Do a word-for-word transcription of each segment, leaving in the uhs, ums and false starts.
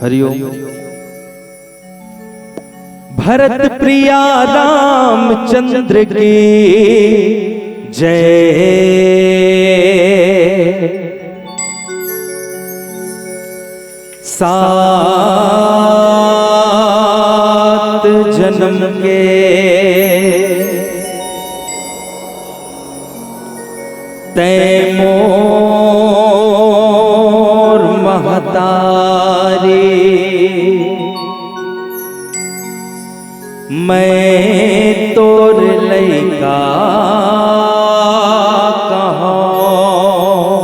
हरिओम। भरत प्रिया रामचंद्र की जय। सात जन्म के तैं मोर महतारी, मैं तोर लइका कहौं।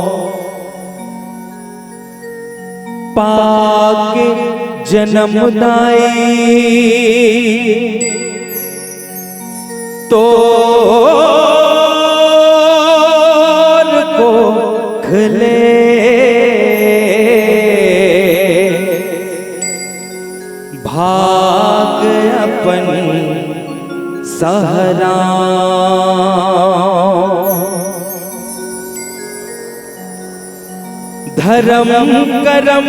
पाके जनम दाई तोर कोख ले, भाग अपन सहरांव। धरम करम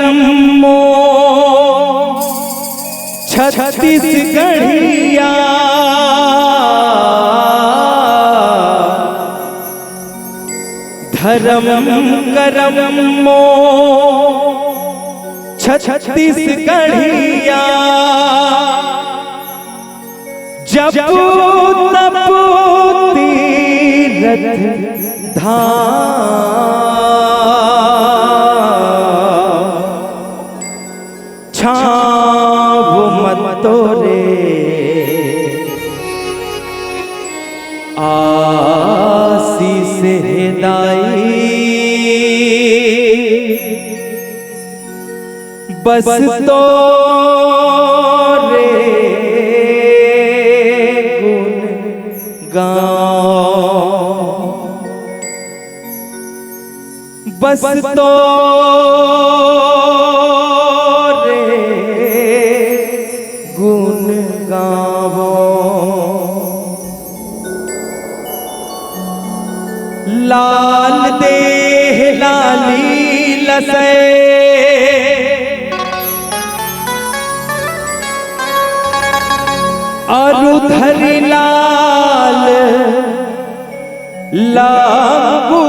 मोर छत्तीसगढ़िया, धरम करम मोर छत्तीसगढ़िया। जप तप तीरथ धाम, छाँव म तोरे आसीस हे दाई। बस तोरे गुण गावों, बस तोरे गुण गावों। लाल देह लाली लसै, अरु धरि लाल लाबू।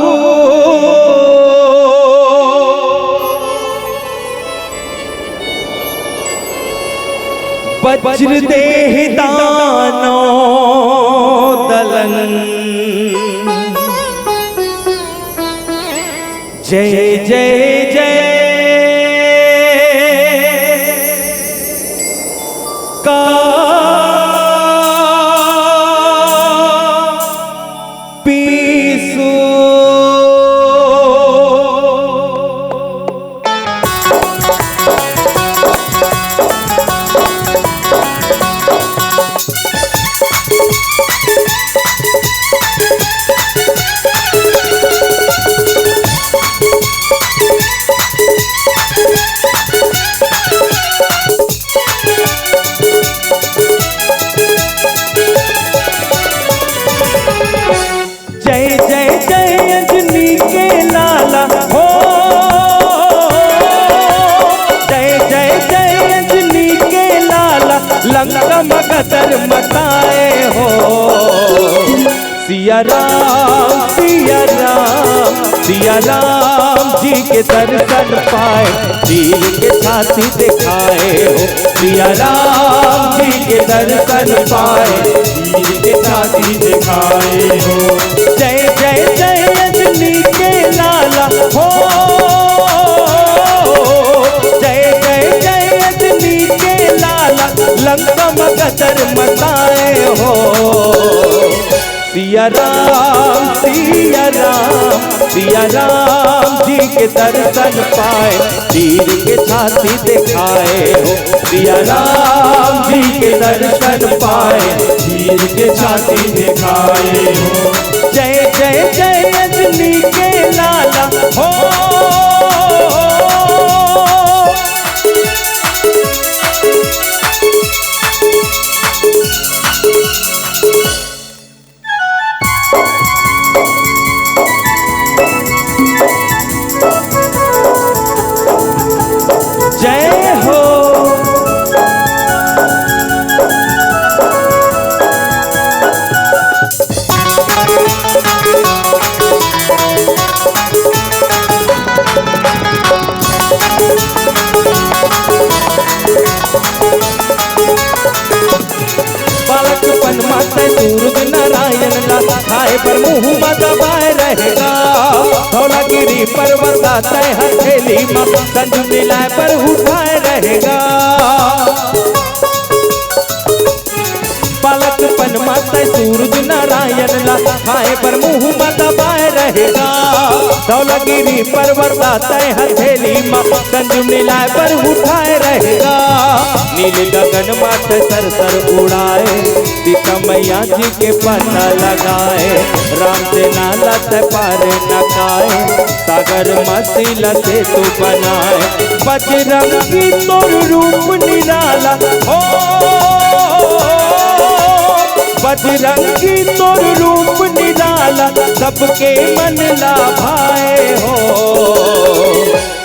वज्र देह दानव दलन। जय जय जय का पीसू। जय जय जय अंजनी के लाला हो। जय जय जय अंजनी के लाला, लंका मगदर मचाए हो। सिया राम सिया राम सिया राम जी के दर्शन पाए, चीर के छाती दिखाए हो। सिया राम जी के दर्शन पाए, चीर के छाती दिखाए हो। जय जय जय अंजनी के लाला हो। जय जय जय अंजनी के लाला, लंका मगदर मचाए हो। सिया राम सिया राम सिया राम जी के दर्शन पाए, चीर के छाती दिखाए हो। सिया राम जी के दर्शन पाए, चीर के छाती दिखाए हो। जय जय जय अंजनी के लाला हो। तय हथेली म संजीवनी लाय बर उठाय रहेगा। बालकपन म तय सूरज नारायण ला खाय बर मुंह म दबाय रहेगा। धौलागिरी पर्वत ला तय हथेली म संजीवनी लाय बर उठाय रहेगा। नील गगन म तय सर सर उड़ाय, सीता मैया जी के पता लगाय। राम सेना ला तय पार न काय, सागर म सिला सेतु बनाय। बजरंगी तोर रूप निराला, ओ बजरंगी तोर रूप निराला, सबके मन ला भाए हो।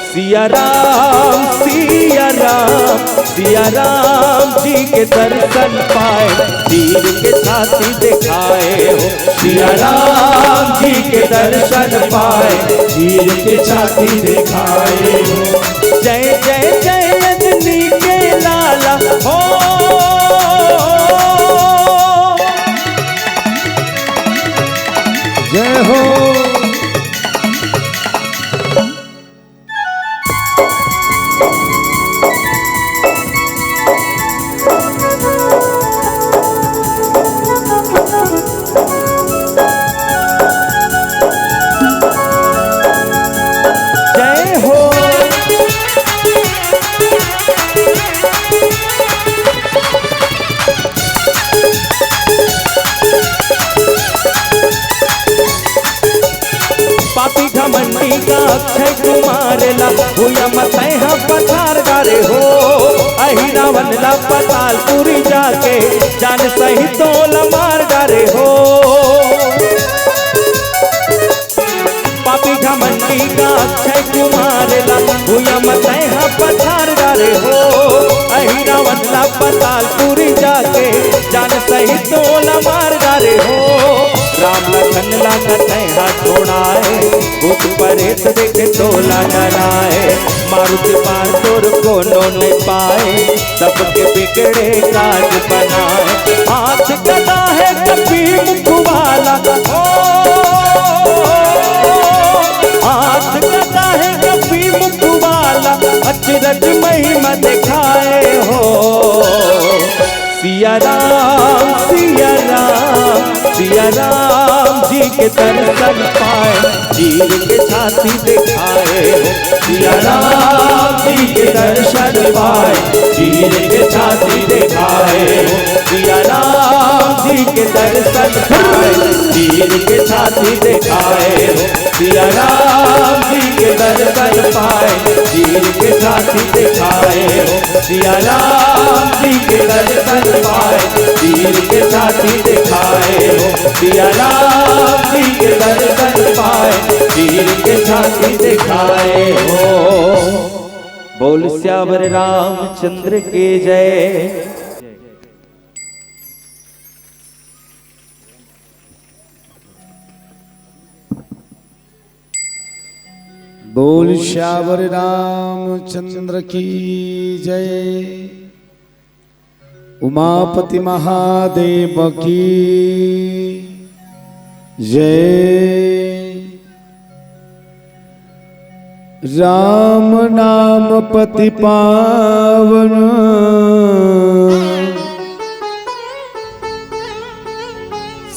सिया राम, सिया राम, सिया राम जी के दर्शन पाए, चीर के छाती दिखाए हो। सिया राम जी के दर्शन पाए, चीर के छाती दिखाए हो। जय जय जय अंजनी के लाला हो। जय हो। जय हो। पापी घमंडी का अक्षय कुमार ला भुइयां म तैं ह पथार डारे हो। अहि रावण ला पतालपुरी जाके जान सहित तोला मार डारे हो। पापी घमंडी का अक्षय कुमार ला भुइयां म तैं ह पथार डारे हो। अहि रावण ला पतालपुरी जाके जान सहित तोला मार डारे हो। राम लखन ला का तैं ह छोड़ाए, भूत परेत देखे तोला डराए। मारुति पार तोर कोनो नइ पाए, सबके बिगड़े काज बनाए। हाथ गदा हे कपी मुख वाला, ओ, हाथ गदा हे कपी मुख वाला, अचरज महिमा दिखाए हो। सिया राम, सिया राम, सिया राम जी के दर्शन पाए, चीर के छाती दिखाए हो। सिया राम जी के दर्शन पाए, चीर के छाती दिखाए हो। सिया राम जी के दर्शन पाए, चीर के छाती दिखाए हो। सिया राम जी के दर्शन पाए, चीर के छाती दिखाए हो। सिया राम जी के दर्शन पाए, चीर के छाती दिखाए हो। सिया राम जी के दर्शन पाए, चीर के छाती दिखाए हो। बोल सियावर रामचंद्र की जय। बोल सियावर रामचंद्र की जय। उमापति महादेव की जय। राम नाम पति पावन,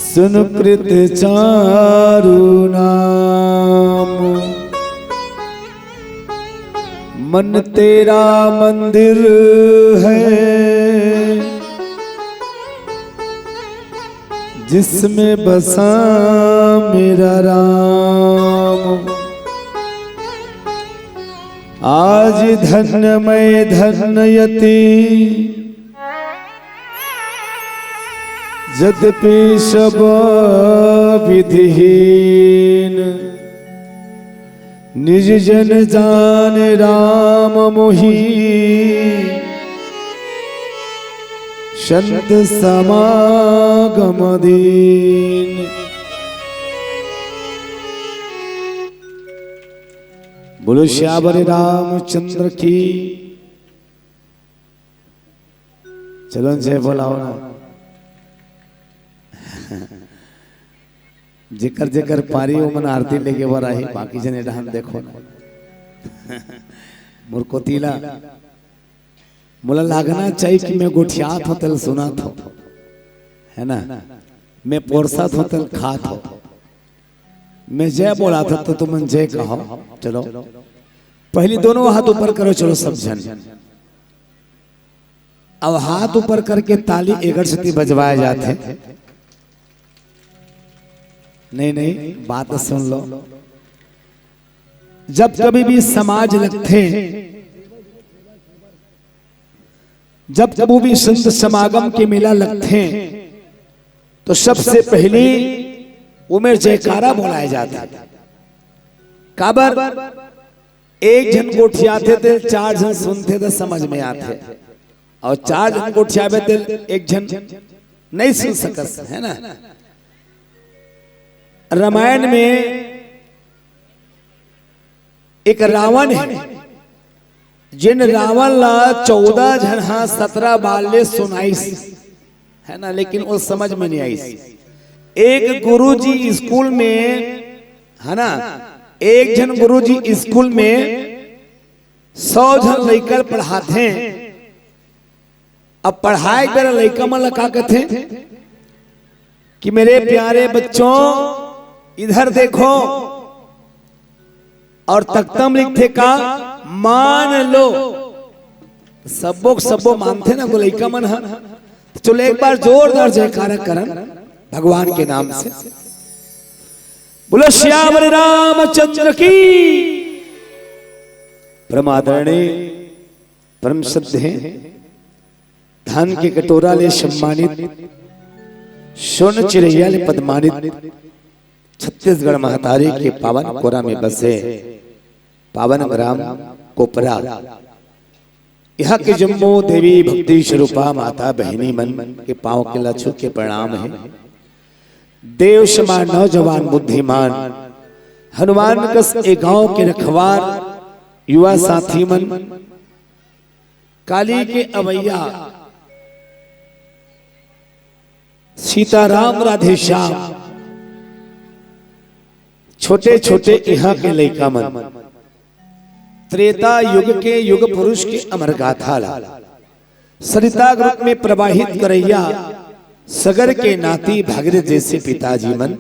सुन कृत चारु नाम। मन तेरा मंदिर है, जिसमें बसा मेरा राम। आज धन्य मैं धन्य यति, जद्यपि सब विधिहीन। निज जन जान राम मोहि, संत समागम दीन। बोलो सियावर रामचंद्र की। चलो जय बोलाओ ना। जेकर जेकर पारी ओमन आरती लेगे बर आही, बाकी जने डहन देखो ना। मोर कोती ला, मोला लागना चाहिए कि मैं गोठियात हों तेला सुनत हों, है ना? मैं पोरसत हों तेला खात हों, मैं जय बोलाथों त तुमन जय कहो। चलो, पहली दोनों हाथ ऊपर करो, चलो सब झन। अब हाथ ऊपर करके ताली एकर सेती बजवाए जाथे। नहीं, नहीं, बात सुन लो। जब कभी भी समाज लगथे, जब कभी भी संत समागम के मेला लगथे, तो सबसे पहली ओमेर जयकारा बोलाए जाथे। काबर? एक झन गोठियाथे ते चार झन सुनथे त समझ में आथे, और चार झन गोठियाबे ते एक झन नहीं सुन सकस, है ना? रामायण में एक रावण है, जेन रावण ला चौदह झन हा सतरह बार ले सुनाइस, है ना, लेकिन वो समझ में नहीं आइस। एक गुरुजी स्कूल में, है ना, एक झन गुरुजी स्कूल में सौ झन लइका ल पढ़ाथे। अब पढ़ाए के बेरा लइका मन ला का कथे कि मेरे प्यारे बच्चों, इधर देखो, और तख्ता म लिखथे का, मान लो। सब्बो के सब्बो मानथे ना, वो लइका मन ह। तो चलो एक बार जोरदार जयकारा करन भगवान के नाम से। बोलो सियावर रामचंद्र की। परम आदरणीय, परम श्रद्धेय, धान के कटोरा ले सम्मानित, सोन चिरैया ले पदमानित, छत्तीसगढ़ महतारी के पावन कोरा में बसे पावन ग्राम कोपरा, यहाँ के जम्मो देवी भक्ति स्वरूपा माता बहिनी मन के पाँव के ला छू के प्रणाम हे। देव समान नौजवान बुद्धिमान, हनुमान कस ए गांव के रखवार, युवा साथी मन, काली के अवैया सीताराम राधेश्याम, छोटे छोटे इहाँ के लइका मन त्रेता युग के युग पुरुष के अमर गाथा ला सरिता के रूप में प्रवाहित करैया सगर के नाती भागीरथ जैसे पिताजी मन,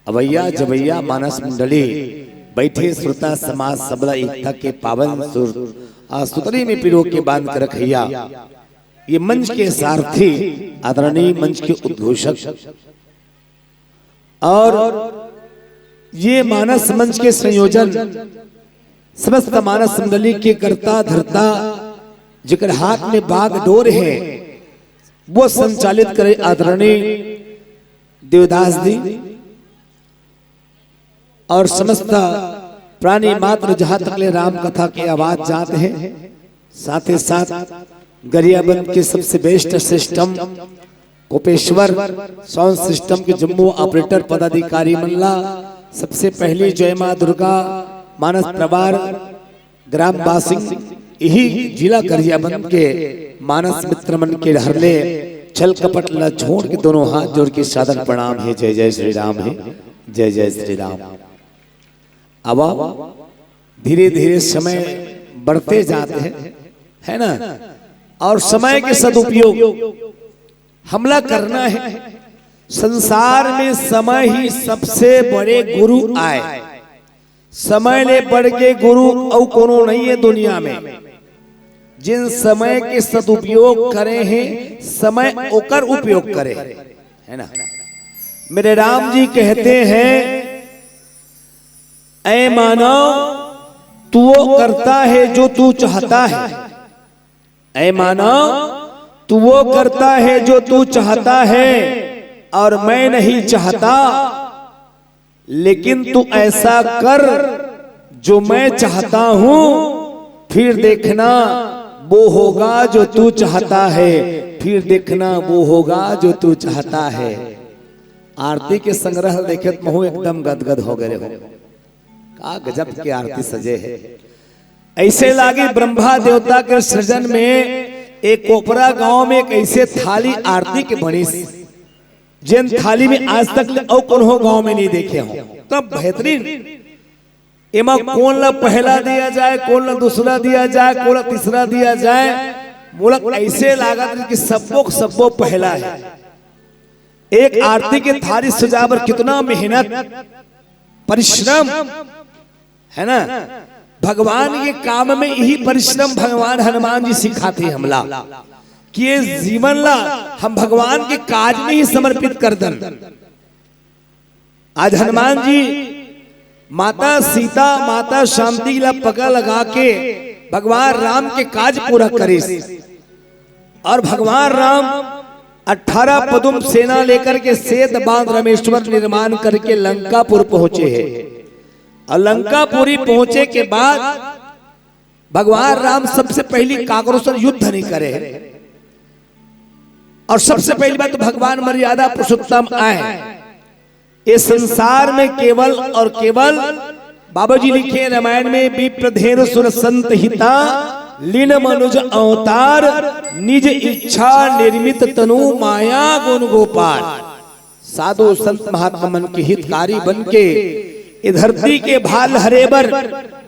अवैया जवैया मानस मंडली, बैठे श्रोता समाज सबला एकता के पावन सुर आ सुतरी में पिरो के बांध कर रखैया ये मंच के सारथी, आदरणीय मंच के उद्घोषक और ये मानस मंच के संयोजन, समस्त मानस मंडली के कर्ता धर्ता, जेकर हाथ में बाग डोर है, वो संचालित करे आदरणीय देवदास जी और समस्त प्राणी मात्र जहाँ तक ले राम कथा के आवाज जात हे, साथ ही साथ गरियाबंद के सबसे best system Kopeshwar sound system के जम्मो ऑपरेटर पदाधिकारी मन ला सबसे पहली जय माँ दुर्गा। मानस परिवार ग्राम बासिंग इही जिला गरियाबंद के मानस मित्र मन के डहर ले छल कपट ला छोड़ के दोनों हाथ जोड़ के सादर प्रणाम हे। जय जय श्री राम हे, जय जय श्री राम। अब धीरे धीरे समय बढ़ते जाते हैं, है ना? और समय के सदुपयोग हमला करना है। संसार में समय ही सबसे बड़े गुरु आय। समय ले बढ़ के गुरु अउ कोनो नहीं है दुनिया में। जिन समय के सदुपयोग करे हैं, समय ओकर उपयोग करे, है ना? मेरे राम जी कहते हैं, ऐ मानव, तू वो करता है जो तू चाहता है। ऐ मानव, तू वो करता है जो तू चाहता है और मैं नहीं चाहता, लेकिन तू ऐसा कर जो मैं चाहता हूँ, फिर देखना वो होगा जो तू चाहता है, फिर देखना वो होगा जो तू चाहता है। आरती के संग्रह देखे त महू एकदम गदगद हो गए हो। का गजब के आरती सजे है। ऐसे लागे ब्रह्मा देवता के सृजन में एक कोपरा गांव में एक ऐसे थाली आरती के बनिस, जेन थाली में आज तक ले अउ कोनो गांव में नहीं देखे हो। तब बेहतरीन एमा कोन ला पहला दिया जाए, कोन ला दूसरा दिया जाए, कोन ला तीसरा दिया जाए, मोला ऐसे लागत कि सब्बो के सब्बो पहला है। एक आरती के थारी सजाए बर कितना मेहनत, परिश्रम, है ना? भगवान के काम में यही परिश्रम भगवान हनुमान जी सिखाथे हमला, कि ये जीवन ला हम भगवान के काज में ही समर्पित कर दन। आज हनुमान जी माता सीता, माता शांति ला पगा लगा के भगवान राम के काज पूरा करिस। और भगवान राम अठारह पदुम सेना लेकर के सेत बांध रामेश्वर निर्माण करके लंकापुर पहुंचे हैं। और लंकापुरी पहुंचे के बाद भगवान राम सबसे पहली काकरो से युद्ध नहीं करे हैं। और सबसे पहली बात तो भगवान मर्यादा पुरुषोत्तम आए। ये संसार में केवल और केवल बाबा जी लिखे रामायण में, विप्रधेनु सुर संत हिता, लीन मनुज अवतार, निज इच्छा निर्मित तनु माया गुण गोपाल। साधु संत महात्मा मन के हितकारी बन के ये धरती के भार हरे बर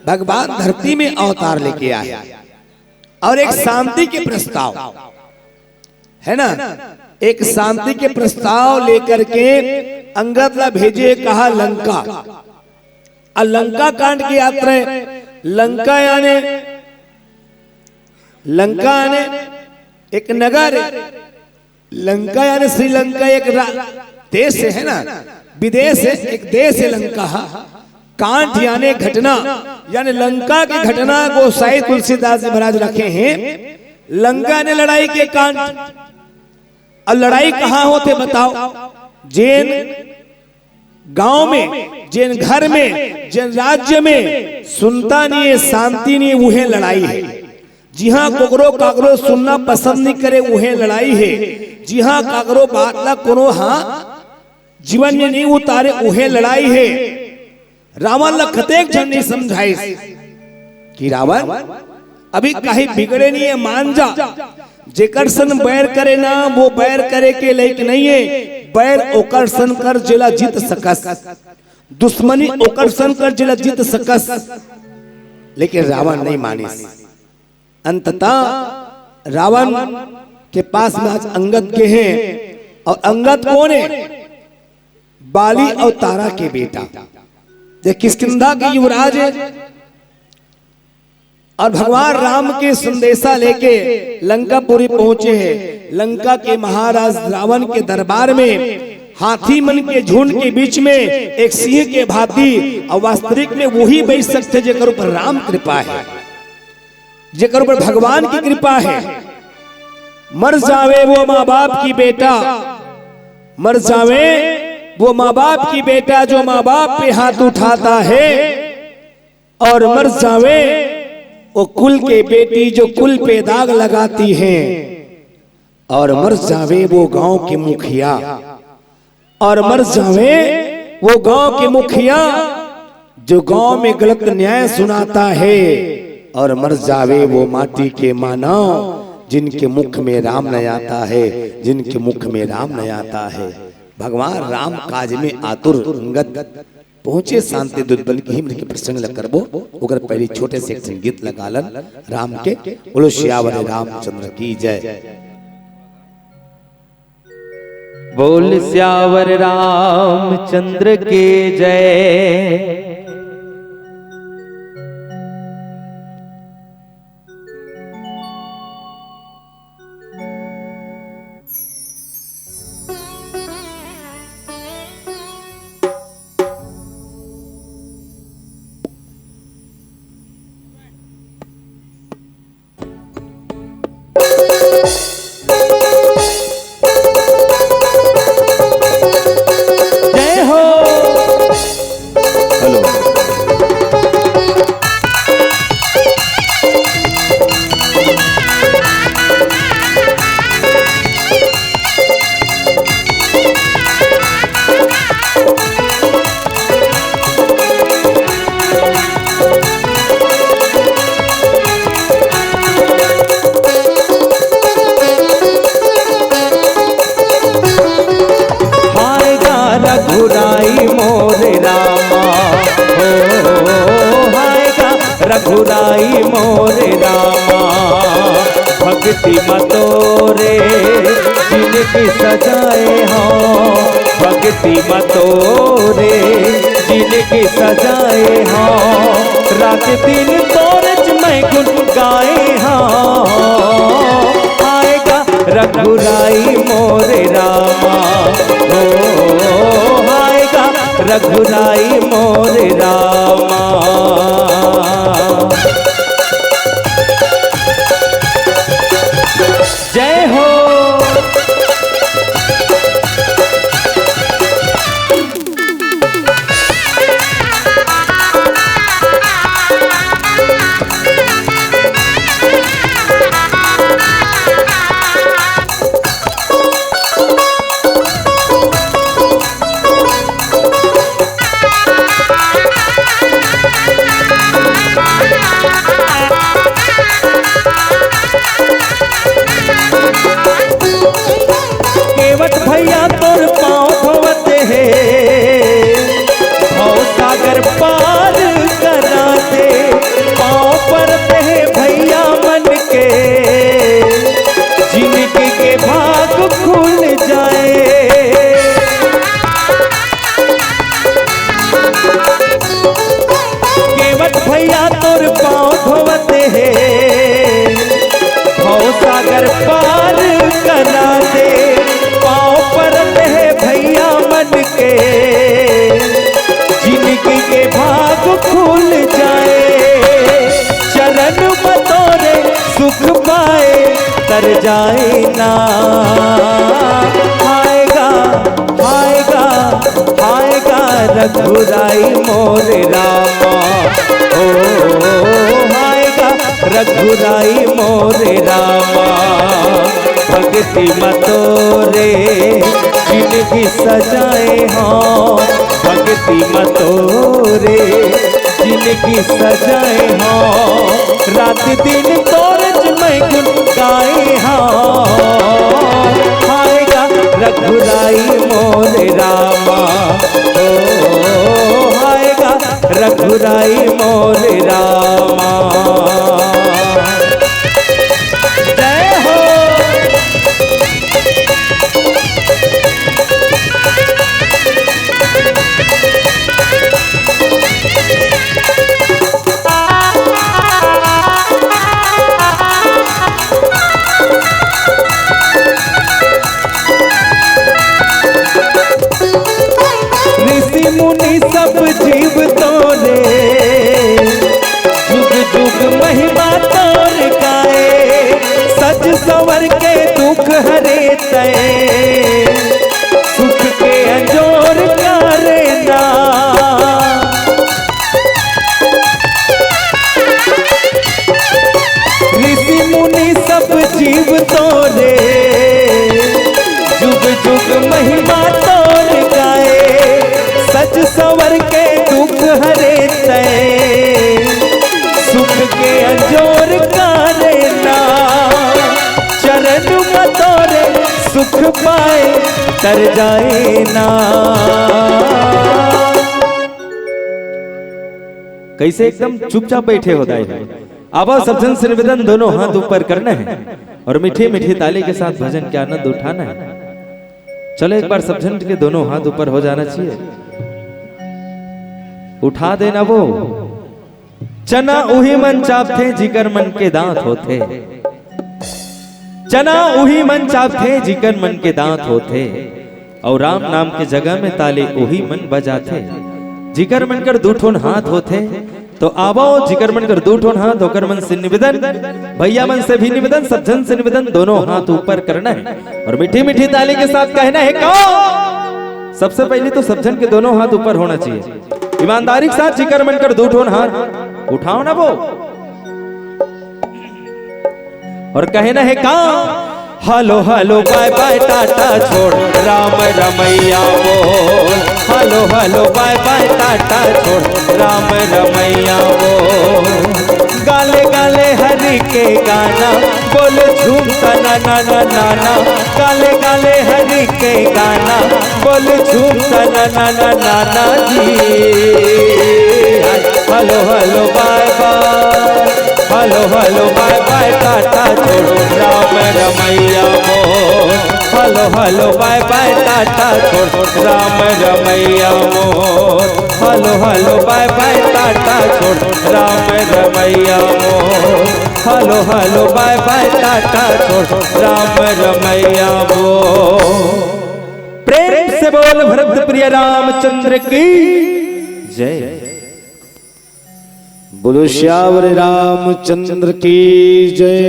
भगवान धरती में अवतार लेके आए। और एक शांति के प्रस्ताव, है ना, एक शांति के प्रस्ताव लेकर के अंगद ला भेजे, कहा लंका। और लंका कांड की यात्रा है। लंका यानी, लंका यानी एक नगर है। लंका यानी श्रीलंका एक रा-, देश है ना, विदेश है, एक देश है लंका। कांड यानी घटना, यानी लंका की घटना गोसाई तुलसीदास जी महाराज रखे हैं। लंका ने लड़ाई के कांड। अब लड़ाई कहाँ होथे बताओ? जेन गांव में, जेन घर में, जेन राज्य में सुनता नहीं है, शांति नहीं है, उहे लड़ाई है। जिहां कोकरो काकरो सुनना पसंद नहीं करे, उहे लड़ाई है। जिहां काकरो बात ला कोनो हां जीवन में नहीं उतारे, उहे लड़ाई है। रावण ला कतेक झन नहीं समझाइस कि रावण, अभी कहीं बिगड़े नहीं है, मान जा। जेकर सन बैर करे ना, वो बैर करे के लायक नहीं है। बैर ओकर सन कर जेला जीत सकस, दुश्मनी ओकर सन कर जेला जीत सकस। लेकिन रावण नहीं मानिस। अंततः रावण के पास में आज अंगद के हैं। और अंगद कौन है? बाली और तारा के बेटा, ये किष्किंधा के युवराज है। और भगवान राम के संदेशा लेके लंकापुरी पहुंचे हैं। लंका के महाराज रावण के दरबार में हाथी मन के झुंड के बीच में एक सिंह के भांति, और वास्तविक में वही बैठ सकते जेकर ऊपर राम कृपा है, जेकर ऊपर भगवान की कृपा है। मर जावे वो माँ बाप की बेटा, मर जावे वो माँ बाप की बेटा जो माँ बाप पे हाथ उठाता है, और मर जावे वो कुल के बेटी जो कुल पे दाग लगाती है, और मर जावे वो गांव के मुखिया, और मर जावे वो गांव के मुखिया जो गांव में गलत न्याय सुनाता है, और मर जावे वो माटी के मानव जिनके मुख में राम नहीं आता है, जिनके मुख में राम नहीं आता है। भगवान राम काज में आतुर अंगद पहुंचे शांति दूत बन के, ही मन के प्रसंग ल करबो। ओकर पहले छोटे से एक ठन गीत लगा लन राम के। बोलो सियावर रामचंद्र की जय। बोल सियावर रामचंद्र की जय। जय हो। हेलो। मोरे रामा, भक्ति म तोरे जिनगी सजाए हँव, भक्ति म तोरे जिनगी सजाए हँव, रात दिन तोरेच मैं गुन गाए हँव। हाय गा रघुराई मोरे रामा, ओ हाय गा रघुराई मोरे रामा। जय हो। केवट भैया तोर पाँव धोवत हे, भव सागर पार करा दे। पाँव परत हे भैया मन के, जिनगी के भाग खुल जाए। केवट भैया तोर पाँव धोवत हे, भव सागर पार करा दे। पाँव परत हे भैया मन के, जिनगी के भाग खुल जाए। चरण म तोरे सुख पाए तर जाए ना। हाय गा, हाय गा, हाय गा रघुराई मोरे रामा, ओ हाय गा रघुराई मोरे रामा। भक्ति म तोरे जिनगी सजाए हँव, भक्ति म तोरे जिनगी सजाए हँव, रात दिन तोरेच मैं गुन गाए हँव। हाय गा रघुराई मोरे रामा, ओ हाय गा रघुराई मोरे रामा। जय हो। ऋषि मुनि सब जीव तोरे, जुग जुग महिमा तोर गाए। सज संवर के दुख हरे तैं, सुख के अंजोर करे ना। ऋषि मुनि सब जीव तोरे, जुग जुग महिमा तोर गाए। सज संवर के दुख हरे तैं, सुख के अंजोर करे ना। चरण म तोरे सुख पाए तर जाए ना। कइसे एकदम चुपचाप बइठे हो दाई? आवा सब झन से निवेदन, दोनों हाथ ऊपर करना है और मीठी मीठी ताली के साथ भजन के आनंद उठाना है। चलो एक बार सब झन के दोनों हाथ ऊपर हो जाना चाहिए। उठा देना वो। चना उही मन चाबथे जिकर मन के दांत होथे। चना उही मन चाबथे जिकर मन के दांत होथे। अउ राम नाम के जगह में ताली उही मन बजाथे जिकर मन कर दू ठोन हाथ होथे। तो आवो, जिकर मन कर दू ठोन हाथ, ओकर मन से निवेदन, भैया मन से भी निवेदन, सब झन से निवेदन, दोनों हाथ ऊपर करना है और मीठी मीठी ताली के साथ कहना है, कहो। सबसे पहले तो सब झन के दोनों हाथ ऊपर होना चाहिए। ईमानदारी के साथ जिकर मन कर दू ठोन हाथ उठाओ ना वो। और कहना है का, हेलो हेलो बाय बाय टाटा छोड़, राम रमैया बोल। हेलो हेलो बाय बाय टाटा छोड़, राम रमैया बोल। गाले गाले हरि के गाना, बोल झूम तना ना ना ना ना। गाले गाले हरि के गाना, बोल झूम तना ना ना ना ना जी। हेलो हेलो बाय बाय, हेलो हेलो बाय बाय टाटा छोड़ राम रमैया मोर। हेलो हेलो बाय बाय टाटा छोड़ राम रमैया मोर। हेलो हेलो बाय बाय टाटा छोड़ राम रमैया मोर। हेलो हेलो बाय बाय टाटा छोड़ राम रमैया मोर। प्रेम से बोल भरत प्रिय रामचंद्र की जय। बोलो श्यावर रामचंद्र की जय।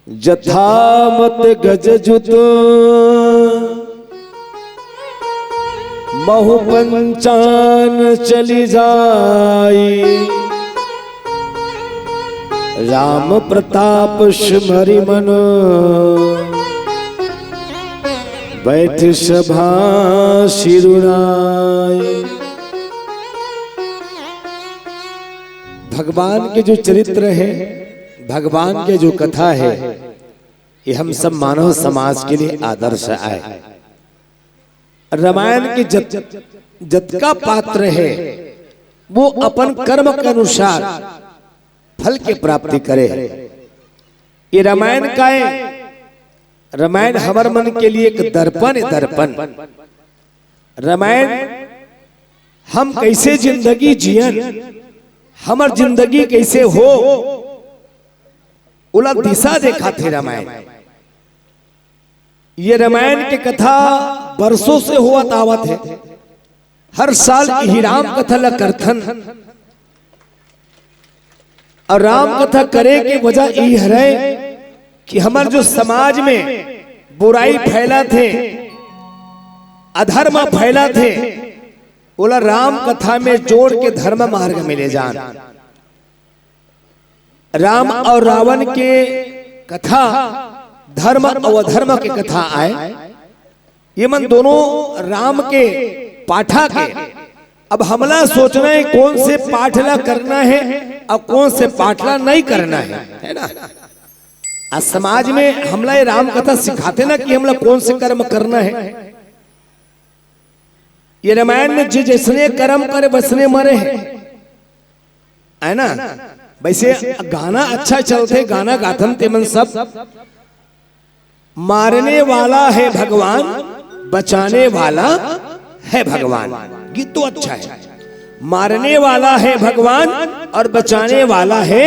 जथा मत गज जुत महु पंचान चली जाई। राम प्रताप स्मरि मन बैठ सभा सिरुराई। भगवान के जो चरित्र है, भगवान के जो कथा है, ये हम सब मानव समाज के लिए आदर्श आय। रामायण के जत-, जतका पात्र है, वो अपन कर्म के अनुसार फल के प्राप्ति करे। ये रामायण का है, रामायण हमर मन के लिए एक दर्पण है, दर्पण। रामायण हम कैसे जिंदगी जियन, हमर जिंदगी कैसे हो, ओला दिशा देखाथे रामायण। ये रामायण के कथा बरसों से होवत आवत है। हर साल इही राम कथा ला करथन। अउ राम कथा करे के वजह इही हरय कि हमर जो समाज में बुराई फैलत हे, अधर्म फैलत हे, ओला राम कथा में जोड़ के धर्म मार्ग में ले जान। राम अउ रावण के कथा, धर्म अउ अधर्म के कथा आय। ये मन दोनों राम के पाठा के। अब हमला सोचना है कौन से पाठ ला करना है अउ कौन से पाठ ला नहीं करना है, है ना? आज समाज में हमला ये राम कथा सिखाथे ना कि हमला कौन से कर्म करना है। ये रामायण में जे जैसने कर्म करे वैसने मरे हैं, है ना? वैसे गाना अच्छा चलथे, गाना गाथन ते मन सब। मारने वाला है भगवान, बचाने वाला है भगवान। गीत तो अच्छा है। मारने वाला है भगवान और बचाने वाला है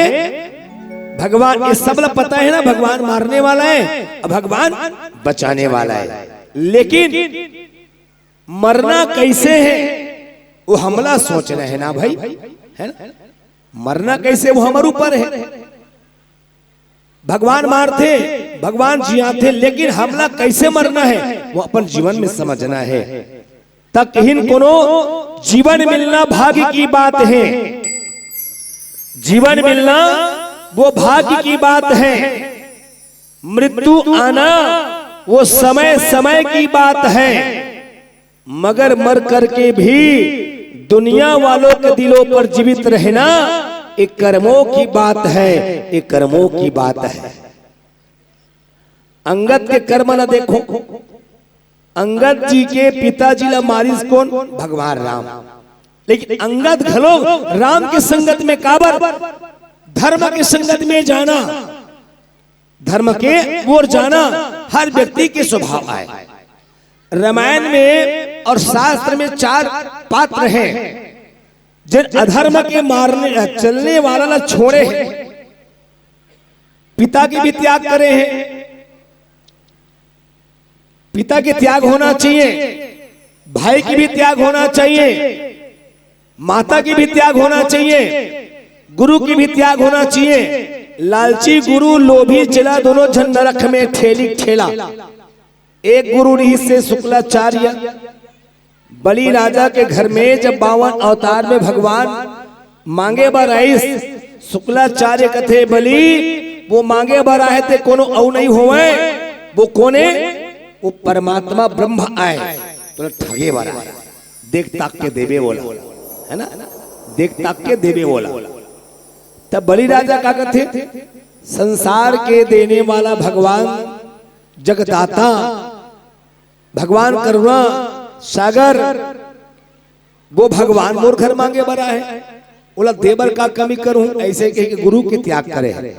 भगवान। ये सब ला पता है ना, भगवान मारने वाला है और भगवान बचाने वाला है। लेकिन मरना कैसे है, वो हमला सोचना है ना भाई, है ना? मरना कैसे, वो हमर ऊपर है। भगवान मारथे, भगवान जियाथे, लेकिन हमला कैसे मरना है, वो अपन जीवन में समझना है। त कहिन कोनो, जीवन मिलना भाग्य की बात है, जीवन मिलना वो भाग्य की बात है, मृत्यु आना वो समय समय की बात है। मगर मर करके भी दुनिया वालों के दिलों पर जीवित रहना, ये कर्मों की बात है, ये कर्मों की बात है। अंगद के कर्म न देखो, अंगद जी के पिताजी ला मारिस कौन? भगवान राम। लेकिन अंगद घलो राम के संगत में, काबर? धर्म के संगत में जाना, धर्म के ओर जाना हर व्यक्ति के स्वभाव आय। रामायण में और शास्त्र में चार पात्र हैं, जिन अधर्म के मारने, चलने वाला ला छोड़े हैं, पिता के भी त्याग करे हैं, पिता के त्याग होना चाहिए, भाई की भी त्याग होना चाहिए, माता की भी त्याग होना चाहिए, गुरु की भी त्याग होना चाहिए। लालची गुरु, लोभी चेला, दोनों झन नरक में ठेली ठेला। एक गुरु रिहिस हे शुक्लाचार्य। बलि राजा के घर में जब बावन अवतार में भगवान मांगे बर आइस, शुक्लाचार्य कथे, "बलि, वो मांगे बर आहे ते कोनो अउ नहीं होवय, वो कोने? वो परमात्मा ब्रह्म आय, तोला ठगे बर आय, देख ताक के देबे ओला, है ना, देख ताक के देबे ओला।" तब बलि राजा का कथे, "संसार के देने वाला भगवान, जगदाता, भगवान करुणा सागर, वो भगवान मोर घर मांगे बर आए हे, ओला दे बर का कमी करूं, ऐसे कह के गुरु के त्याग करे हे।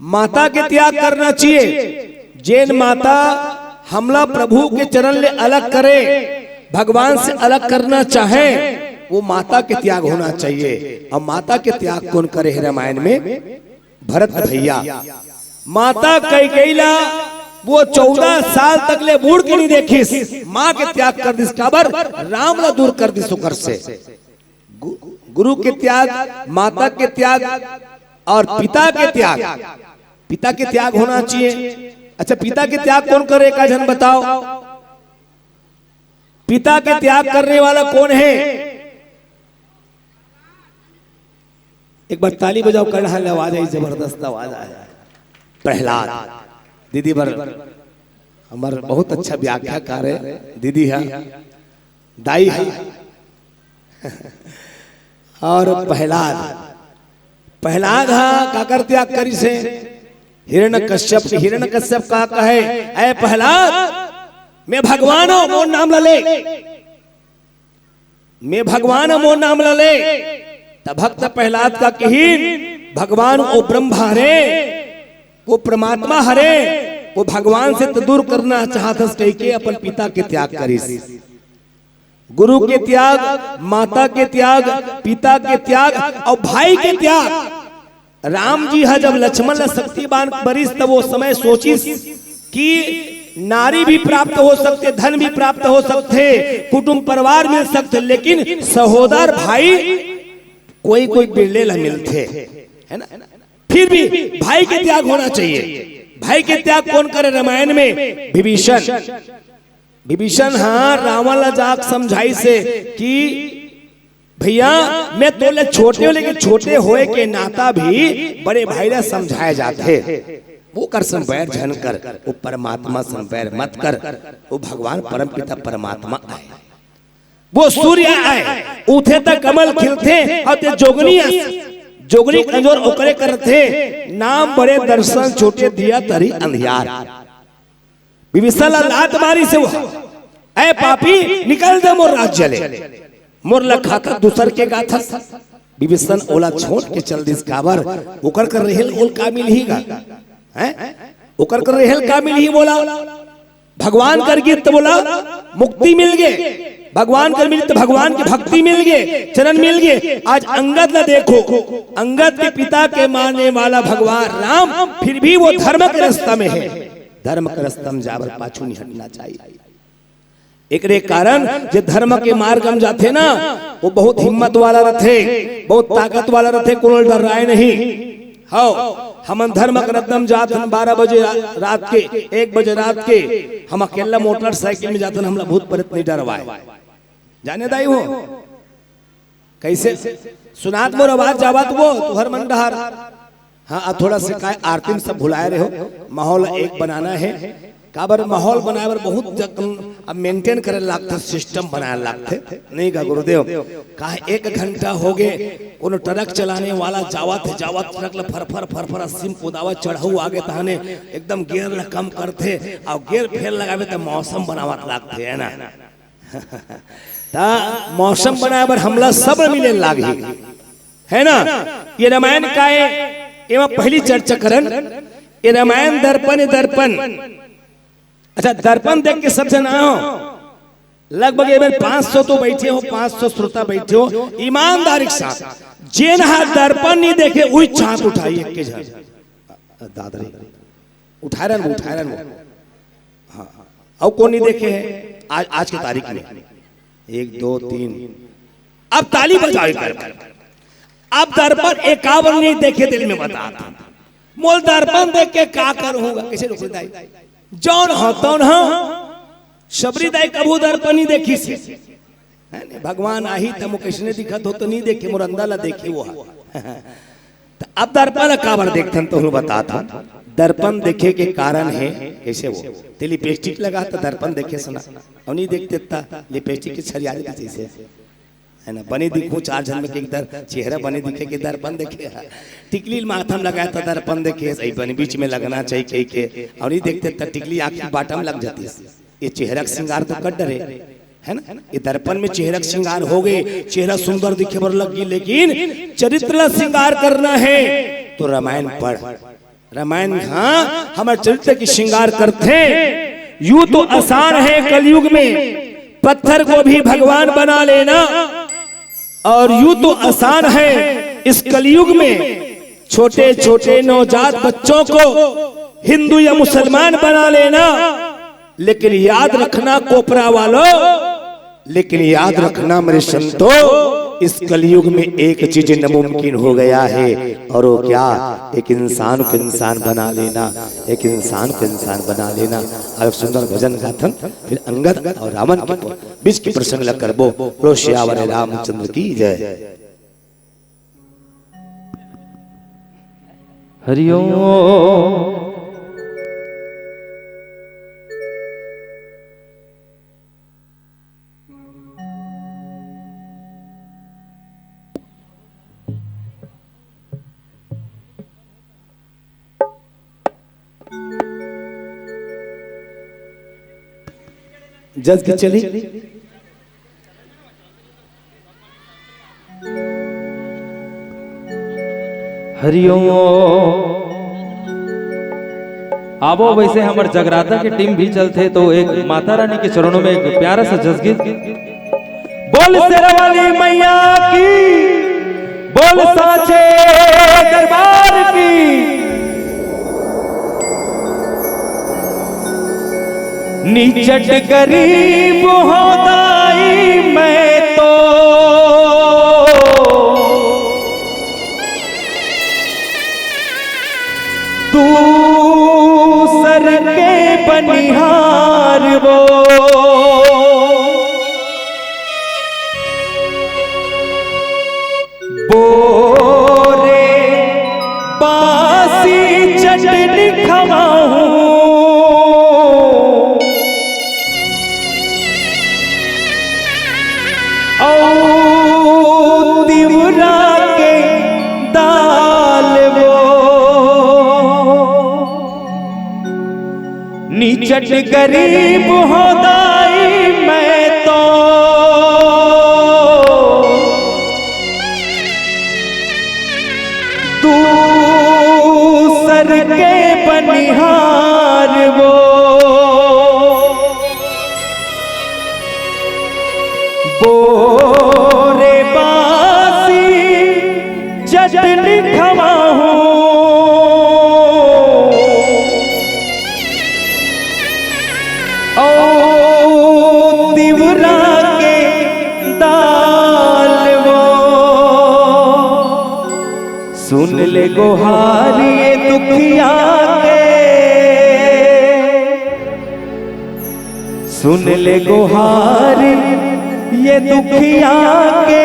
माता के त्याग करना चाहिए। जेन माता हमला प्रभु के चरण ले अलग करे, भगवान से अलग करना चाहे, वो माता के त्याग होना चाहिए। और माता के त्याग कौन करे हे रामायण में? भरत भैया। माता कैकेयी ला वो चौदह साल तक ले मुड़ के नहीं देखिस, माँ के त्याग कर दिस। काबर? राम ला दूर कर दिस ओकर से। गु-, गुरु के त्याग, माता के त्याग और पिता के त्याग। पिता के त्याग होना चाहिए। अच्छा, पिता के त्याग कौन करे, एक झन बताओ। पिता के त्याग करने वाला कौन है? एक बार ताली बजाओ, कड़हा ले आवाज आई, जबरदस्त आवाज आए। प्रहलाद। दीदी बर हमर बहुत अच्छा व्याख्याकार हे, दीदी हे, दाई हे। और प्रहलाद, प्रहलाद हा काकर त्याग करिस हे? हिरण्यकश्यप के। हिरण्यकश्यप का कहे, "ऐ प्रहलाद, मैं भगवान हूं, मोर नाम ला ले।" मैं भगवान मोर नाम ला ले। त भक्त प्रहलाद का किहिन, भगवान वो ब्रह्मा हरे, वो परमात्मा हरे, वो भगवान से तो दूर करना चाहत हस कहिके अपन पिता के त्याग करिस। गुरु के त्याग, माता के त्याग, पिता के त्याग और भाई के त्याग। राम जी ह जब लक्ष्मण ला शक्ति बाण बरिस, तब वो समय सोचिस कि नारी भी प्राप्त हो सकथे, धन भी प्राप्त हो सकथे, कुटुंब परिवार मिल सकथे, लेकिन सहोदर भाई कोई कोई बिरले ला मिलथे, है ना? फिर भी भाई के त्याग होना चाहिए। भाई के त्याग कौन करे रामायण में? विभीषण। विभीषण हा रावण ला जाके समझाइस हे कि भैया, मैं तोले छोटे हूं, लेकिन छोटे होए के नाता भी बड़े भाई ला समझाए जाथे। वो कर संग बैर झन कर, वो परमात्मा संग बैर मत कर। वो भगवान परमपिता परमात्मा आए, वो सूर्य आए, उठे त कमल खिलथे, और ते जोगनी अस, जोगनी कमजोर ओकरे करथे। नाम बड़े दर्शन छोटे, दिया तरी अंधियार। विभीषण ला लात मारिस हे वो, "ऐ पापी, निकल जा मोर राज्य ले, मोर ला खाता दूसर के गाथस।" विभीषण ओला छोड़ के चल दिस। काबर? ओकर कर रहेल ओल का मिलही गा? हैं? ओकर कर रहेल का मिलही बोला? भगवान कर गिस त बोला मुक्ति मिल गे, भगवान कर मिलिस त भगवान के भक्ति मिल गे, चरण मिल गे। आज अंगद ला देखो, अंगद के पिता के माने वाला भगवान राम, फिर भी वो धर्म के रास्ता में हे। धर्म के रास्ता में जाबर पाछू नहीं हटना चाहिए। एकरे कारण जे धर्म के मार्ग में जाथे ना, वो बहुत हिम्मत वाला रथे, बहुत ताकत वाला रथे, कोनो डर्राय नहीं। हव, हमन धर्म के रास्ता में जात हन, बारह बजे रा-, रात के, एक बजे रात के, हम अकेला मोटरसाइकिल में जात हन, हमला भूत प्रेत नहीं डरवाय। जाने दाई हो? कैसे सुनात मोर आवाज जावत वो तुहर मन डहर? हाँ, आ थोड़ा से काय आरती में सब भुलाए रहे हो, माहौल एक बनाना है। काबर माहौल बनाए बर बहुत जतन अब मेंटेन करे लागथे, सिस्टम बनाए लागथे। नहीं गा गुरुदेव, काहे एक घंटा हो गे, कोनो ट्रक चलाने वाला जावत है, जावत ट्रक ला फर फर फर फर अस्सी में कुदावत चढ़ऊ आगे तहाने एकदम गियर ला कम करथे, और गियर फेर लगावे त मौसम बनावत लागथे, है ना? त मौसम बनाए बर हमला सबर मिले लागही, है ना? ये रामायण का है, एमा पहली चर्चा करन, ये रामायण दर्पण, ये दर्पण। अच्छा, दर्पण देख के सब झन आए हो, लगभग ये बेर पाँच सौ तो बैठे हो, पाँच सौ श्रोता बैठे हो, ईमानदारी के साथ जेन हा दर्पण नहीं देखे, उही हाथ उठाई एक के झन। दादरी उठाए रहन वो, उठाए रहन वो। हाँ, अउ कोन नहीं देखे है आज, आज के तारीख में? एक, दो, तीन। अब ताली बजाओ एक बार। अब दर्पण एकावन नहीं देखे, दिल में बता था, मोल दर्पन देख के का करूंगा? कैसे लोग दाई? जौन हो तौन हो। शबरी दाई कभू दर्पन नहीं देखिस। है ने? भगवान आही त मोर कइसने दिखत हो त नहीं देखे, मोर अंदर ला देखे वो हा। त अब दर्पन काबर देखथन तो हूँ बता था। दर्पन देखे के कारण है कैसे वो? ते लिपस्टिक लगा त दर्पन देखे सुना, और नहीं देखते त लिपस्टिक के छरिया देते जैसे, है ना? बने दिखूं चार झन में के इधर चेहरा बने दिखे के दर्पन देखे हा। टिकली माथा में लगाए त दर्पन देखे, सही बने बीच में लगना चाहिए कही के, और नहीं देखते त टिकली आँख के बाटा में लग जाती। ये चेहरा के श्रृंगार तो कर डरे। है ना? ये दर्पण में चेहरा के श्रृंगार हो गए, चेहरा सुंदर दिखे बर लग गई, लेकिन चरित्र ला श्रृंगार करना है तो रामायण पढ़। रामायण, हाँ, हमारे चरित्र की श्रृंगार करते हैं। यूं तो आसान है कलयुग में पत्थर को भी भगवान बना लेना, और यूं तो आसान है इस कलयुग में छोटे छोटे नवजात बच्चों को हिंदू या मुसलमान बना लेना, लेकिन याद रखना कोपरा वालों, लेकिन याद रखना मेरे संतों, इस कलयुग में एक चीज नामुमकिन हो गया है, और वो क्या? एक इंसान को इंसान बना लेना, एक इंसान को इंसान बना लेना। अब एक सुंदर भजन गाथन, फिर अंगद और रावण के बीच के प्रसंग ला करबो। बोलो सियावर रामचंद्र की जय। हरिओम। जस की चली। हरिओम। आवो, वैसे हमर जगराता के टीम भी चलथे, तो एक माता रानी के चरणों में एक प्यारा सा जसगीत। बोल शेरा वाली मैया की, बोल सांचे दरबार की। निचट गरीब हों दाई मैं तो, दूसर के बनिहार वो। बोरे बासी चटनी खवाऊं, औ तिवरा के दाल वो। निचट गरीब हों दाई मैं तो, दूसर के बनिहार वो। बोरे बासी चटनी खवाहूं, औ तिवरा के दाल वो। सुन ले गोहार ये दुखिया के, सुन ले गोहार ये दुखिया के,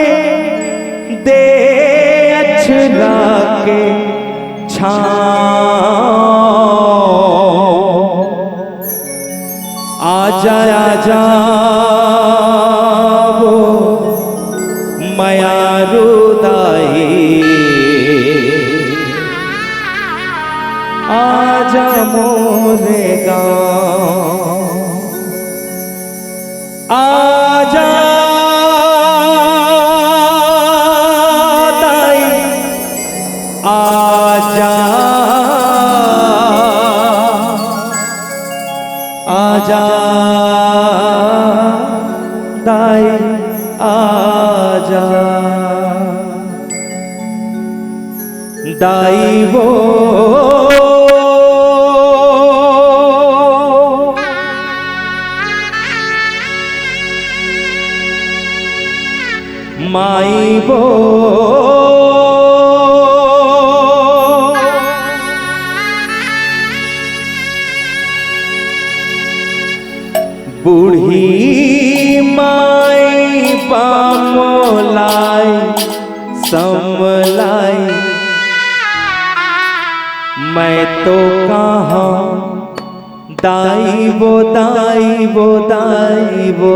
दे अछरा के छाँव। आजा, आजा वो मयारू दाई, आजा मोरे गाँव। आजा दाई, आजा, आजा दाई, आजा। दाई वो माई वो बूढ़ी माई बामोलाई समलाई, मैं तो कहाँ दाई वो, दाई वो, दाई वो।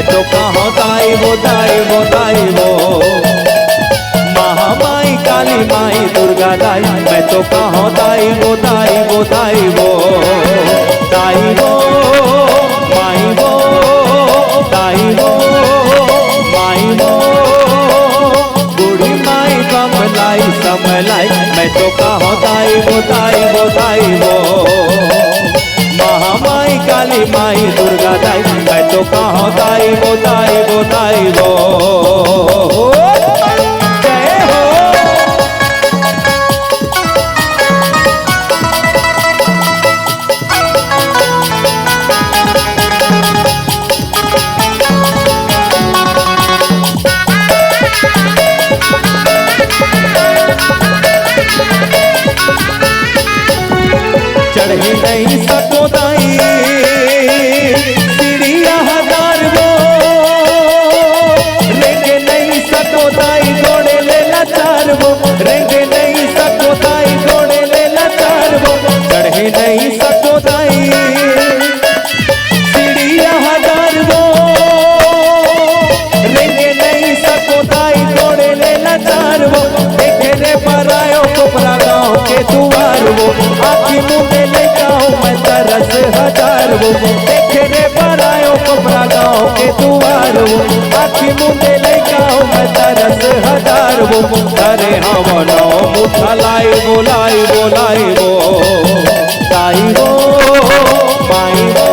तो कहो दाई वो, दाई वो, दाई वो, महामाई काली माई दुर्गा दाई, मैं तो कहो दाई वो, दाई वो, दाई वो, दाई वो, माई वो, दाई वो, माई वो, बूढ़ी माई बमलाई समलाई, मैं तो कहो दाई वो, दाई वो, दाई वो, महामाई काली माई दुर्गा दाई, मैं तो कहो दाई वो, दाई वो, दाई वो। जय हो। चढ़े नहीं सको दाई सीढ़िया हजार वो, रेंगे नहीं सको दाई गोड़े ले लाचार वो, रेंगे नहीं सको दाई गोड़े ले लाचार वो, चढ़े नहीं सको दाई सीढ़िया हजार वो, रेंगे नहीं सको दाई गोड़े ले लाचार वो, देखे रे परायो कोपरा गाँव के दुआर वो, आँखी मूंदे लइका हूँ मैं तरस हजार वो, देखे रे परायो कोपरा गाँव के दुआर वो, आँखी मूंदे लइका हूँ मैं तरस हजार वो, अरे हम नौ मुठा लाई वो, लाई वो, लाई वो, दाई वो, माई वो,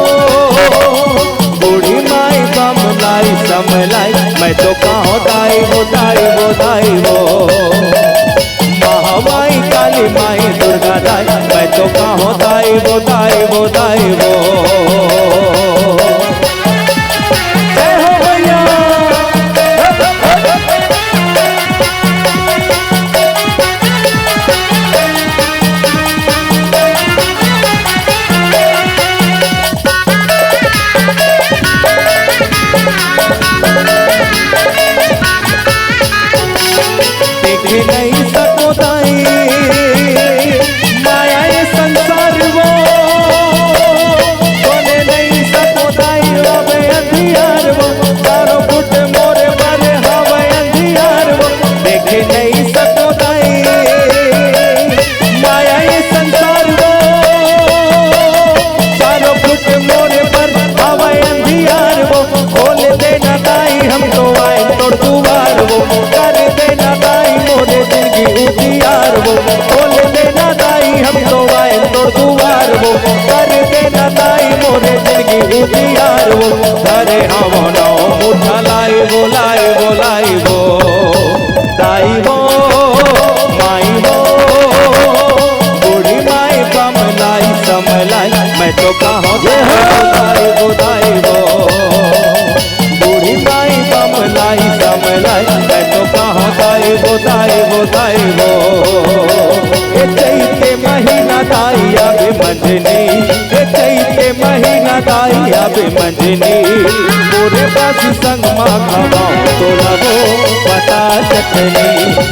बूढ़ी माई बमलाई समलाई, मैं तो कहो दाई वो, दाई वो, दाई वो, महामाई काली माई दुर्गा दाई, मैं तो कहो दाई वो, दाई वो, दाई वो। जय हो भैया। देखे नहीं सको दाई माया ये संसार वो, बोले नहीं सको दाई अबे अंधियार वो, चारों फुट मोरे बारे हवे अंधियार वो, देखे नहीं सको दाई माया ये संसार वो, चारों फुट मोरे पर हवे अंधियार वो, खोल देना दाई हम तो आए तोर दुआर वो, कर देना दाई मोरे जिंदगी उजियार वो, खोल देना दाई हम तो आए तोर दुआर वो, कर देना दाई मोरे जिंदगी उजियार वो, धरे हम नौ मुठा लाई वो, लाई वो, लाई वो, दाई वो, माई वो, बूढ़ी माई बमलाई समलाई, मैं तो कहो दाई वो, दाई वो, बूढ़ी माई बमलाई समलाई, मैं तो कहो दाई वो, दाई वो, दाई वो। ए चैत के महीना दाई आवे मंझनी, ए चैत के महीना दाई आवे मंझनी, मोरे बासी संग मा खवाऊं तोला वो पताल चटनी,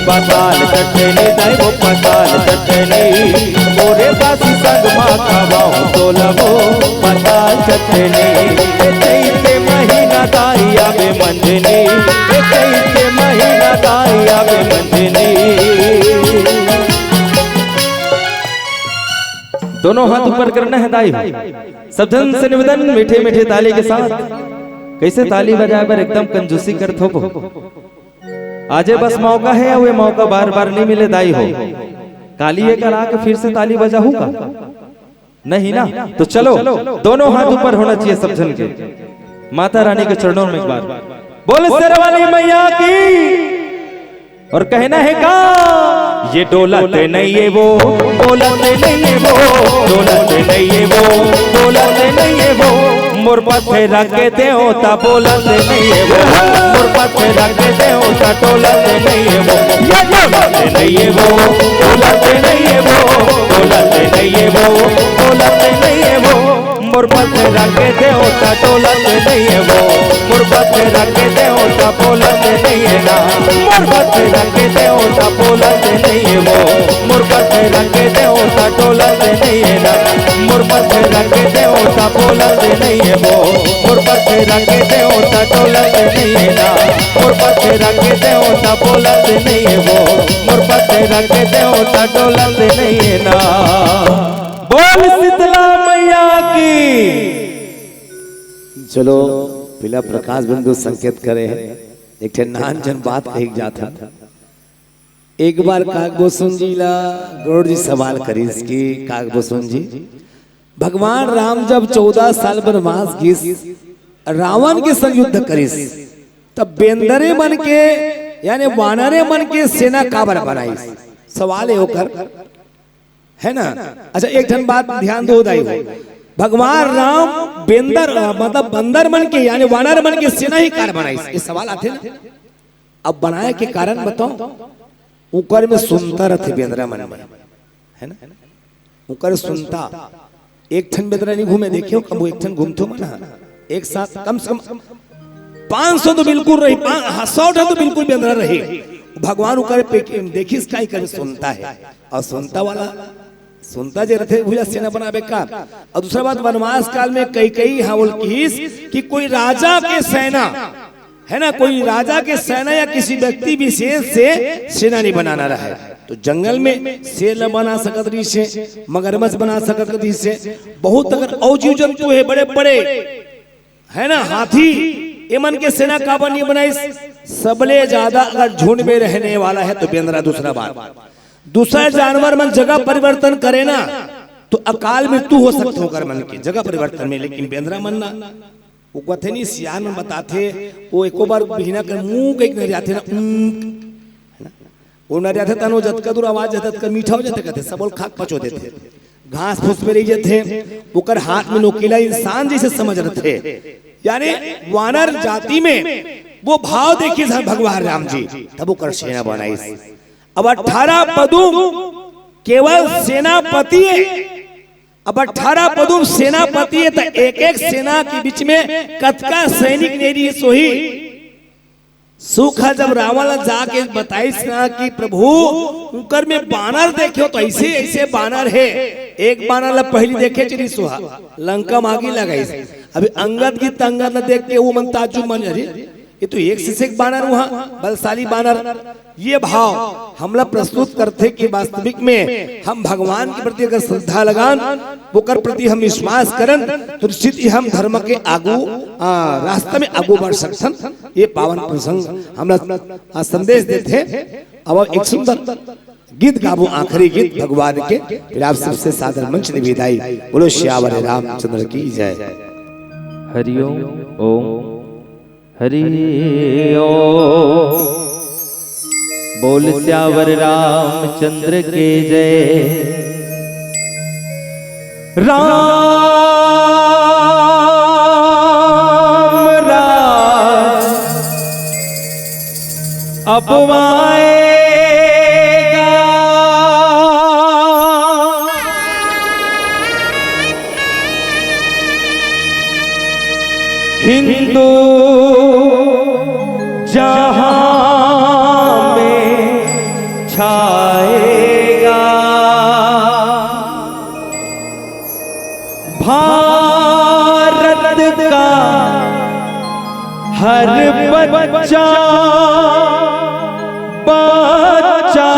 पताल चटनी दाई वो पताल चटनी, मोरे बासी संग मा खवाऊं तोला वो पताल चटनी। ए चैत के महीना दाई आवे मंझनी, ए चैत के महीना दाई आवे मंझनी। दोनों हाथ ऊपर करना है दाई। सब झन से निवेदन, मीठे मीठे ताली के साथ। कैसे ताली बजाए बर एकदम कंजूसी करत हो वो। आजे बस मौका है, अउ ये मौका बार बार नहीं मिले दाई हो। काली ये करा के फिर से ताली बजाहू का? नहीं ना? तो चलो, दोनों हाथ ऊपर होना चाहिए सब झन के। माता रानी के चरणों में एक बार बोल शेरावाली मैया की। और कहना है का? ये डोलत नहीं है वो, डोलत नहीं है वो, डोलत नहीं है वो, डोलत नहीं है वो, मोर पथरा के देवता बोलत नहीं है वो, मोर पथरा के देवता डोलत नहीं है वो, ये डोलत नहीं है वो, डोलत नहीं है वो, डोलत नहीं है वो, डोलत नहीं है वो। मोर पथरा के देवता डोलत नइये वो, मोर पथरा के देवता बोलत नइये ना। मोर पथरा के देवता बोलत नइये वो, मोर पथरा के देवता डोलत नइये ना। मोर पथरा के देवता बोलत नइये वो, मोर पथरा के देवता डोलत नइये ना। मोर पथरा के देवता बोलत नइये वो, मोर पथरा के देवता डोलत नइये ना। बोल शीतला मैया की। चलो, पीला प्रकाश बंधु संकेत करे हे, एक ठे नान जन बात कही जात हे। एक बार कागबोसुन जी ला गरुड़ जी सवाल करिस कि कागबोसुन जी, भगवान राम जब चौदह साल वनवास गिस, रावण के संग युद्ध करिस, तब बेंदरे मन के, यानी वानरे मन के सेना काबर बनाइस? सवाल हे ओकर, है ना? अच्छा, एक ठन बात ध्यान दो दाई हो, भगवान राम बेंदर, मतलब बंदर मन के, यानी वानर मन के सेना ही काबर बनाइस? ये सवाल आथे ना। अब बनाए के कारण बताओ, ओकर में सुनता रथे बेंदरा मन में, है ना? ओकर सुनता, एक ठन बेंदरा नहीं घूमे, देखियो कब एक ठन घूमथो मन ह, एक साथ कम से कम पाँच सौ तो बिल्कुल रही, पाँच, हाँ, सौ ठन तो बिल्कुल बेंदरा रही। भगवान ओकर पे देखिस का, एकर सुनता हे, और सुनता वाला, सुनता जे रथे भुजा सेना बनाबे का। और दूसरा बात, वनवास काल में कैकेयी हा बोल किहिस कि कोई राजा के सेना, है ना, कोई राजा के सेना या किसी व्यक्ति विशेष से सेना नहीं बनाना रहे। तो जंगल में शेर ल बना सकत रहिस हे, मगरमच्छ बना सकत रहिस हे, बहुत अगर और जीव जंतु हे बड़े बड़े, है ना, हाथी, एमन के सेना काबर नहीं बनाइस? सबले ज्यादा अगर झुंड में रहने वाला है तो बेंदरा। दूसरा बात, दूसरा जानवर मन जगह परिवर्तन करे ना, तो अकाल मृत्यु हो सकत हे ओकर मन के, जगह परिवर्तन में, लेकिन बेंदरा मन ना। वो कथे नहीं, सियान मन बताथे, वो एको बार बिहना कर मूं कहिके नरियाथे ना, ऊं, है ना? वो नरियाथे तहां जतका दूर आवाज जाथे, ततका मीठा हो जाथे, कथे, सब ओला खाके पचो देथे। घास फूस में रहि जाथे, ओकर हाथ में नोकीला इंसान जैसे समझ रथे। यानी वानर जाति में वो भाव देखिस भगवान राम जी, तब ओकर सेना बनाइस। अब अठारह पदुम केवल सेनापति हे। अब अठारह पदुम सेनापति हे, त एक एक सेना के बीच में कतका सैनिक नइ रहिस होही। सुख ह जब रावण ला जाके बताइस ना कि प्रभु, उंकर में बानर देखेंव तो ऐसे ऐसे बानर हे। एक बानर ला पहिली देखे चलिस हा, लंका में आगी लगाइस। अभी अंगद की तंगद ला देख के वो मन ताज्जुब मन, अरे, ये तो एक से एक बानर, वहाँ बलशाली बानर। ये भाव हमला प्रस्तुत करथे कि वास्तविक में हम भगवान के प्रति अगर श्रद्धा लगान, ओकर प्रति हम विश्वास करन, तो निश्चित ही हम धर्म के आगू, आ, रास्ता में आगू बढ़ सकथन। ये पावन प्रसंग हमला, आ, संदेश देथे। अब एक सुंदर गीत गाबो, आखिरी गीत भगवान के, फिर आप सबसे सादर मंच निवेदाई। बोलो सियावर रामचंद्र की जय। हरिओम। ओम। हरि ओम। बोल सियावर रामचंद्र के जय। राम राज अब आएगा। हिंदू जहां में छाएगा। भारत का हर बच्चा, बच्चा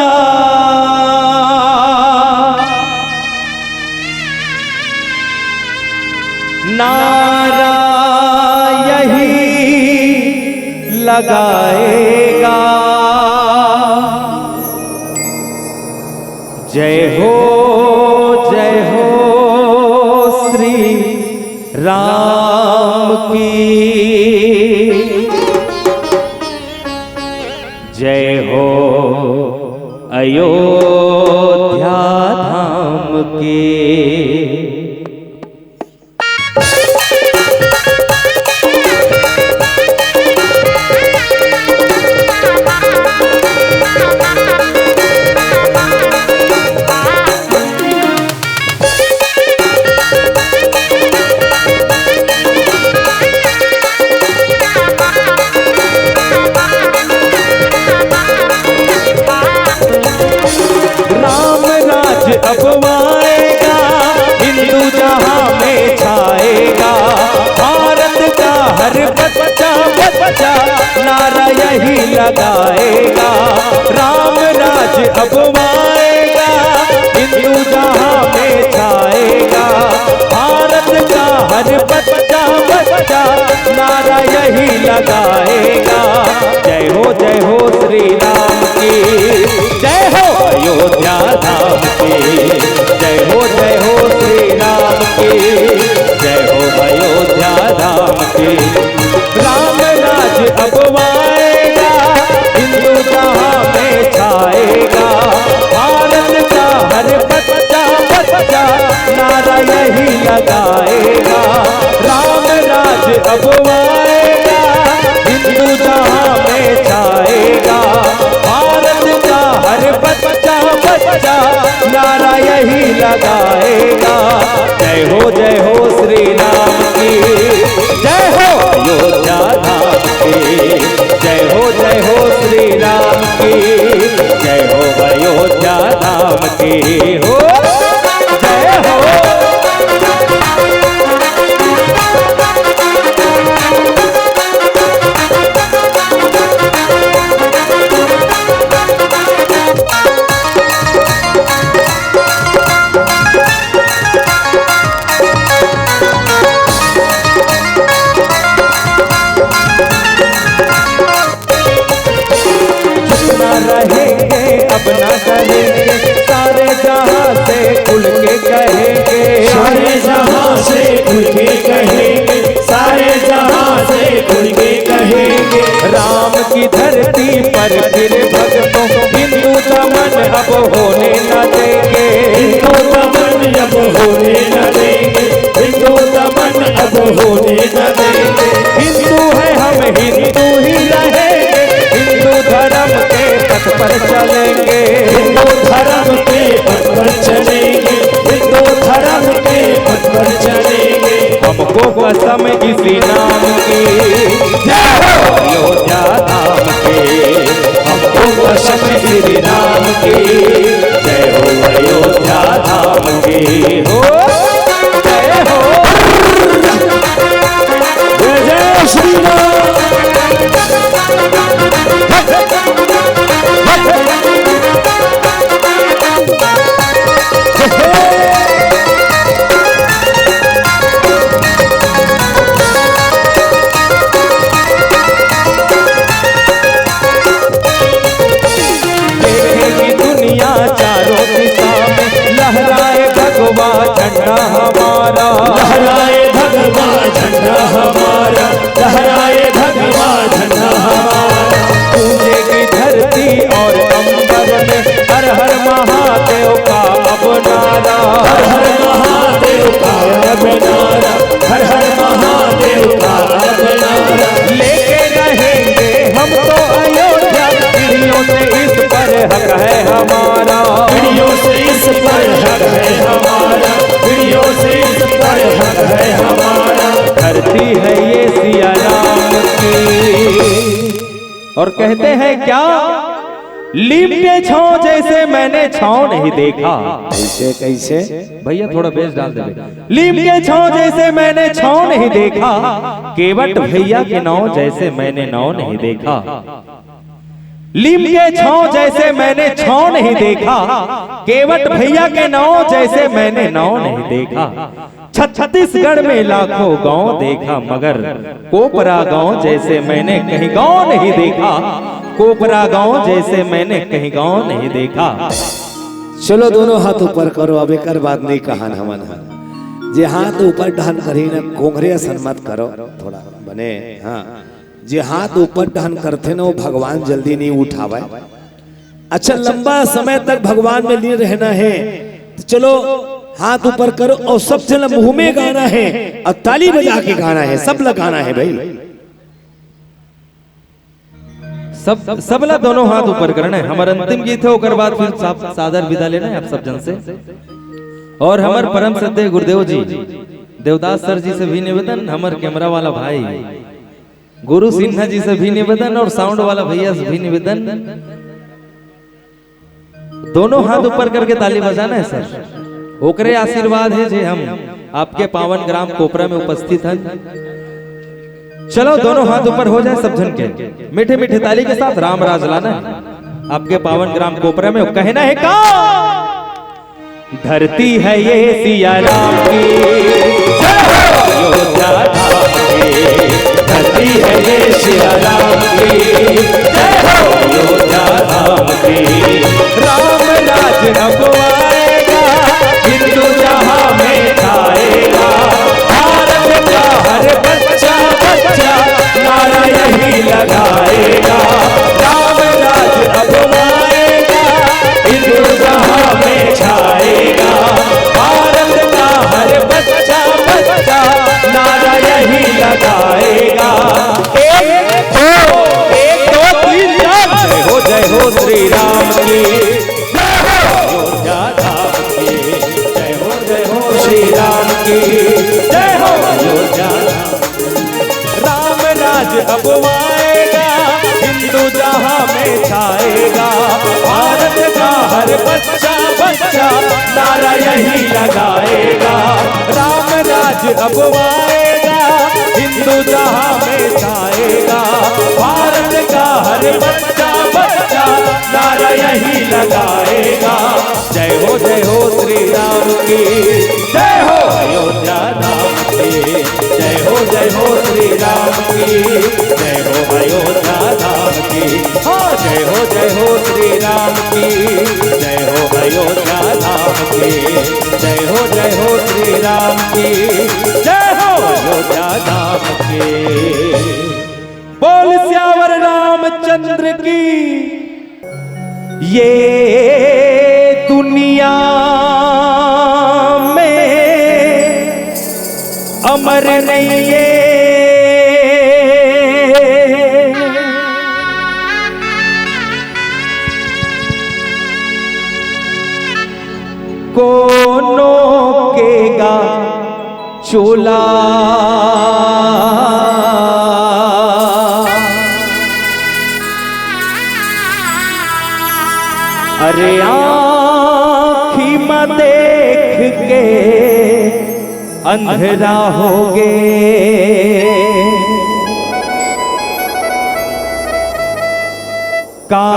नारा यही लगाएगा। जय हो, जय हो श्री राम की, जय हो अयोध्या धाम की। बच्चा नारा यही लगाएगा, राम राज अब आएगा, हिंदू जहां में छाएगा। भारत का हर बच्चा, बच्चा नारा यही लगाएगा। जय हो, जय हो श्री राम की, जय हो अयोध्या धाम की, जय हो, जय हो श्री राम की, जय हो अयोध्या धाम की। राम राज अब आएगा, हिंदू जहां में छाएगा। भारत का हर बच्चा, बच्चा नारा यही लगाएगा, राम राज अब आएगा, हिंदू जहां में छाएगा। भारत का हर बच्चा, बच्चा नारा यही लगाएगा। जय हो, जय हो श्री राम की, जय हो अयोध्या धाम की, जय हो, जय हो श्री राम की, जय हो अयोध्या धाम की हो, जय हो। ना रहेंगे, अब ना करेंगे, सारे जहां से खुल के कहेंगे। सारे जहां से खुल के कहेंगे, सारे जहां से खुल के कहेंगे। राम की धरती पर फिर भक्तों, हिंदू दमन अब होने न देंगे। हिंदू दमन अब होने न देंगे, हिंदू दमन अब होने न देंगे। हिंदू है हम, हिंदू ही रहेंगे, हिंदू धर्म के पथ पर चलेंगे। हिंदू धर्म के पथ पर चलेंगे, हिंदू धर्म के पथ पर चलेंगे। हमको कसम इसी नाम की, जय हो अयोध्या धाम की। हमको कसम श्री राम की, जय हो अयोध्या धाम की हो, जय हो। जय जय श्री राम। देखेगी दुनिया चारों दिशा में, लहराए भगवा झंडा हमारा। लहराए भगवा झंडा हमारा, लहराए भगवा झंडा हमारा। गूंजेगी धरती और अंबर में, हर हर महादेव का अब नारा। हर हर महादेव का अब नारा, हर हर महादेव का अब नारा। लेके रहेंगे हम तो अयोध्या, पीढ़ियों से इस पर हक है हमारा। पीढ़ियों से इस पर हक है हमारा, पीढ़ियों से इस पर हक है हमारा। धरती है ये सिया राम की। और कहते हैं क्या, लीम के छांव जैसे मैंने छांव नहीं देखा। कैसे, कैसे? भैया, थोड़ा बेस डाल दे बे। लीम के छांव जैसे मैंने छांव नहीं देखा, केवट भैया के नाव जैसे मैंने नाव नहीं देखा। लीम के छांव जैसे मैंने छांव नहीं देखा, केवट भैया के नाव जैसे मैंने नाव नहीं देखा। छत्तीसगढ़ में लाखों गांव देखा, मगर कोपरा गांव जैसे मैंने कहीं गांव नहीं देखा। कोपरा गांव जैसे मैंने कहीं गांव नहीं देखा। चलो, दोनों हाथ ऊपर करो। अब एकर बाद नहीं कहान हमन ह। जे हाथ ऊपर डहन करही ना, कोंघरे असन मत करो, थोड़ा बने। हाँ, जे हाथ ऊपर डहन करथे ना, वो भगवान जल्दी नहीं उठावे। अच्छा, लंबा समय तक भगवान में लीन रहना है, तो चलो, हाथ ऊपर करो और सब जन मुंह में गाना है और ताली बजा के गाना है, सब लग गाना है भाई। सब, सबला दोनों हाथ ऊपर करना है। हमर अंतिम गीत है, ओकर बाद फिर साफ सादर विदा लेना है आप सब जन से। और हमर परम श्रद्धेय गुरुदेव जी देवदास सर जी से भी निवेदन, हमर कैमरा वाला भाई गुरु सिन्हा जी से भी निवेदन और साउंड वाला भैया से भी निवेदन, दोनों हाथ ऊपर करके ताली बजाना है सर। ओकरे आशीर्वाद है जे हम आपके पावन ग्राम कोपरा में उपस्थित हन। चलो, दोनों हाथ ऊपर हो जाए सब झन के, मीठे मीठे ताली के साथ राम राज लाना है आपके पावन ग्राम कोपरा में। कहना है का? धरती है ये सिया राम की, जय हो अयोध्या धाम की। धरती है ये सिया राम की, जय हो अयोध्या धाम की। राम राज अब आएगा, हिंदू जहां में छाएगा। भारत का हर बच्चा बच्चा नारा यही लगाएगा। राम राज अब आएगा, हिंदू जहां में छाएगा। भारत का हर बच्चा बच्चा नारा यही लगाएगा। एक दो, एक दो तीन चार। जय हो जय हो श्री राम की, जय हो अयोध्या धाम की। जय हो जय हो श्री राम की, जय हो अयोध्या धाम। राम राज अब आएगा, हिंदू जहां में छाएगा। भारत का हर बच्चा बच्चा नारा यही लगाएगा। राम राज अब आएगा, हिंदू जहां में छाएगा। भारत का हर बच्चा बच्चा नारा यही लगाएगा। जय हो जय हो श्री राम की, जय हो अयोध्या धाम की। जय हो जय हो श्री राम की, जय हो अयोध्या धाम की। हाँ, जय हो जय हो श्री राम की, जय हो अयोध्या धाम की। जय हो जय हो श्री राम की, जय हो अयोध्या धाम की। बोल सियावर रामचंद्र की। ये दुनिया में अमर नहीं है कोनो के गा चोला। अरे आँखी म देख के अंधेरा होगे। का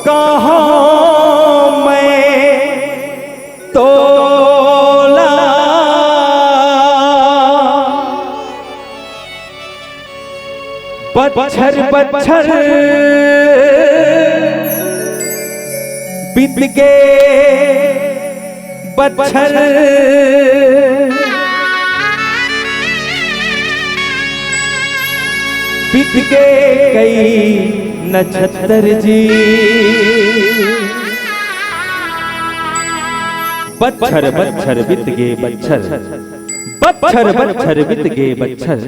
कहा मैं तोला। बच्छर बच्छर बीत गे, बच्छर बीत गे कई नक्षत्र जी। बच्छर बच्छर बीत गे बच्छर, बच्छर बच्छर बीत गे बच्छर,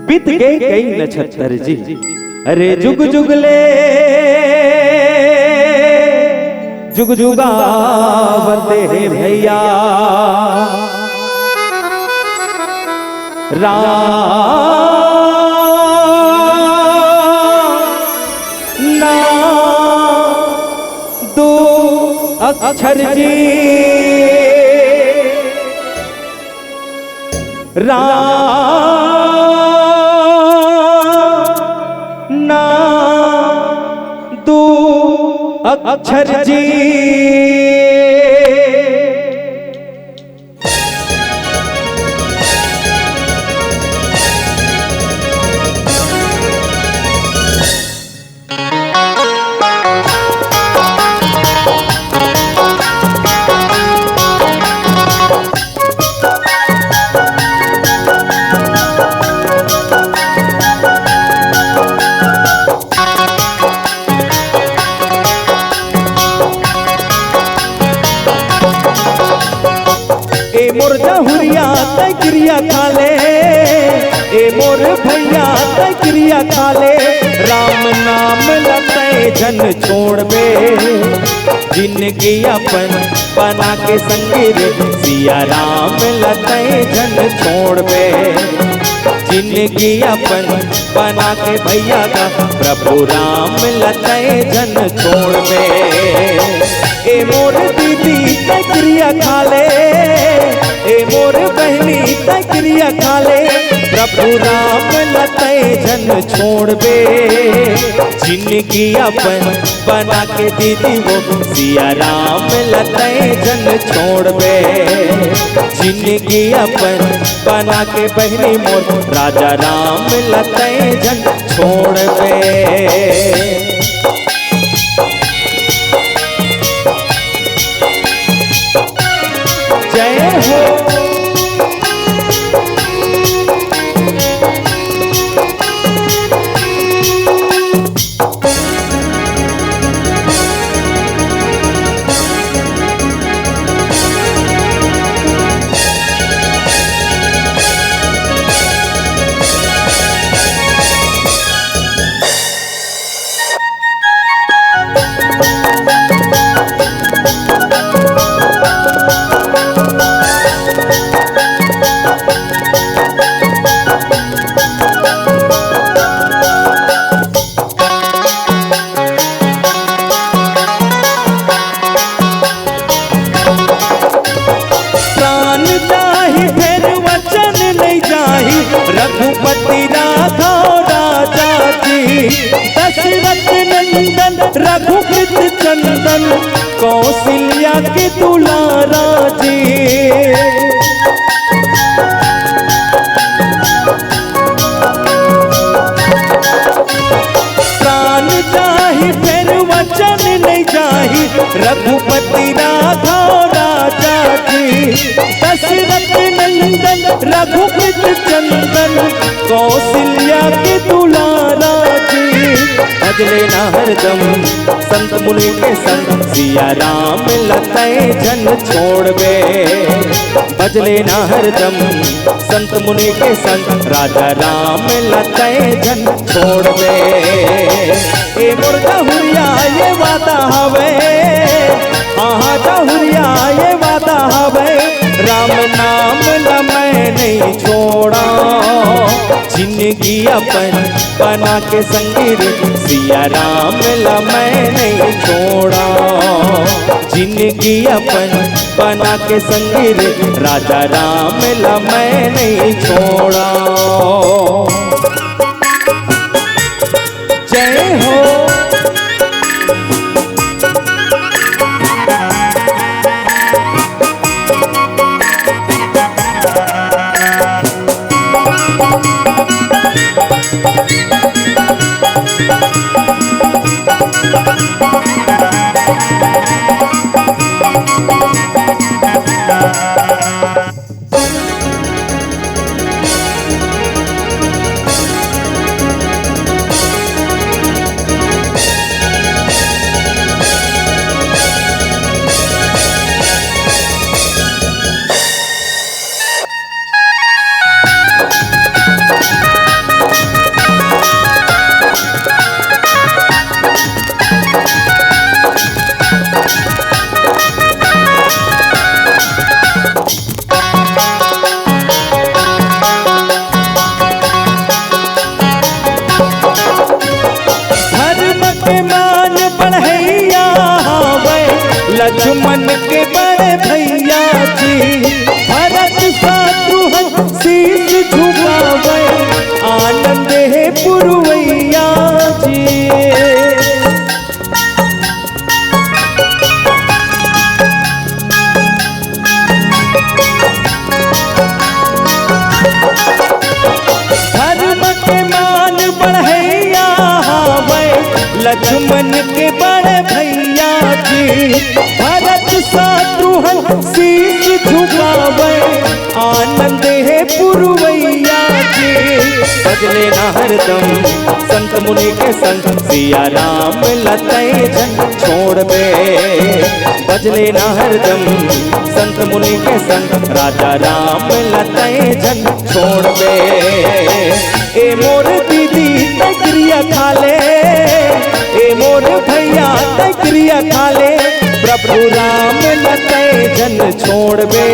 बीत गे कई नक्षत्र जी। अरे जुग जुग ले जुग जुगावत हे भैया। राम ना दो अक्षर जी। राम ना दो अक्षर जी। ए मोर जहुरिया तै किरिया खा ले, ए मोर भैया तै किरिया खा ले, राम नाम ल तै झन छोड़बे। जिनगी अपन बना के संगी रे, सिया राम ल तै झन छोड़बे। जिनगी अपन बना के भैया का, प्रभु राम ल तै झन छोड़बे। ए मोर दीदी तै किरिया खा ले, बहिनी तै किरिया खा ले, प्रभु राम ल तै झन छोड़बे। जिनगी अपन बना के दीदी वो, सिया राम ल तै झन छोड़बे। जिनगी अपन बना के बहिनी मोर, राजा राम ल तै झन छोड़बे। जय हो। प्राण जाही फेर वचन नहीं जाही, रघुपति राघव राजा जी। दशरथ नंदन रघुकृत चंदन, कौशल्या के दुलारा जी। प्राण जाही फेर वचन नहीं जाही, रघुपति राघव राजा जी। दशरथ नंदन रघुकृत चंदन, कौशल्या के दुलारा जी। भजले ना हरदम संत मुनि के संग, सिया राम ल तै झन छोड़बे। भजले ना हरदम संत मुनि के संग, राजा राम ल तै झन छोड़बे। ए मोर जहुरिया ये वादा हवे, हाँ हाँ जहुरिया ये वादा हवे, राम नाम ल मैं नहीं छोड़ा। जिनगी अपन बना के संगी रे, सिया राम ल मैं नहीं छोड़ा। जिनगी अपन बना के संगी रे, राजा राम ल मैं नहीं छोड़ा। जय हो। धर्म के मान बढ़ैया हवै, लक्ष्मण के बड़े भैया जी। भरत शत्रुघ्न शीश झुकावै, आनंद हे पुरवैया जी। धर्म के मान बढ़ैया हवै, लक्ष्मण के बड़ भैया जी। भरत शत्रुघ्न शीश झुकावै, आनंद हे पुरवैया जी। भजले ना हरदम संत मुनि के संग, सिया राम ल तै झन छोड़बे। भजले ना हरदम संत मुनि के संग, राजा राम ल तै झन छोड़बे। ए मोर दीदी तै किरिया खा ले, ए मोर भैया तै किरिया खा ले, प्रभु राम ल तै झन छोड़बे।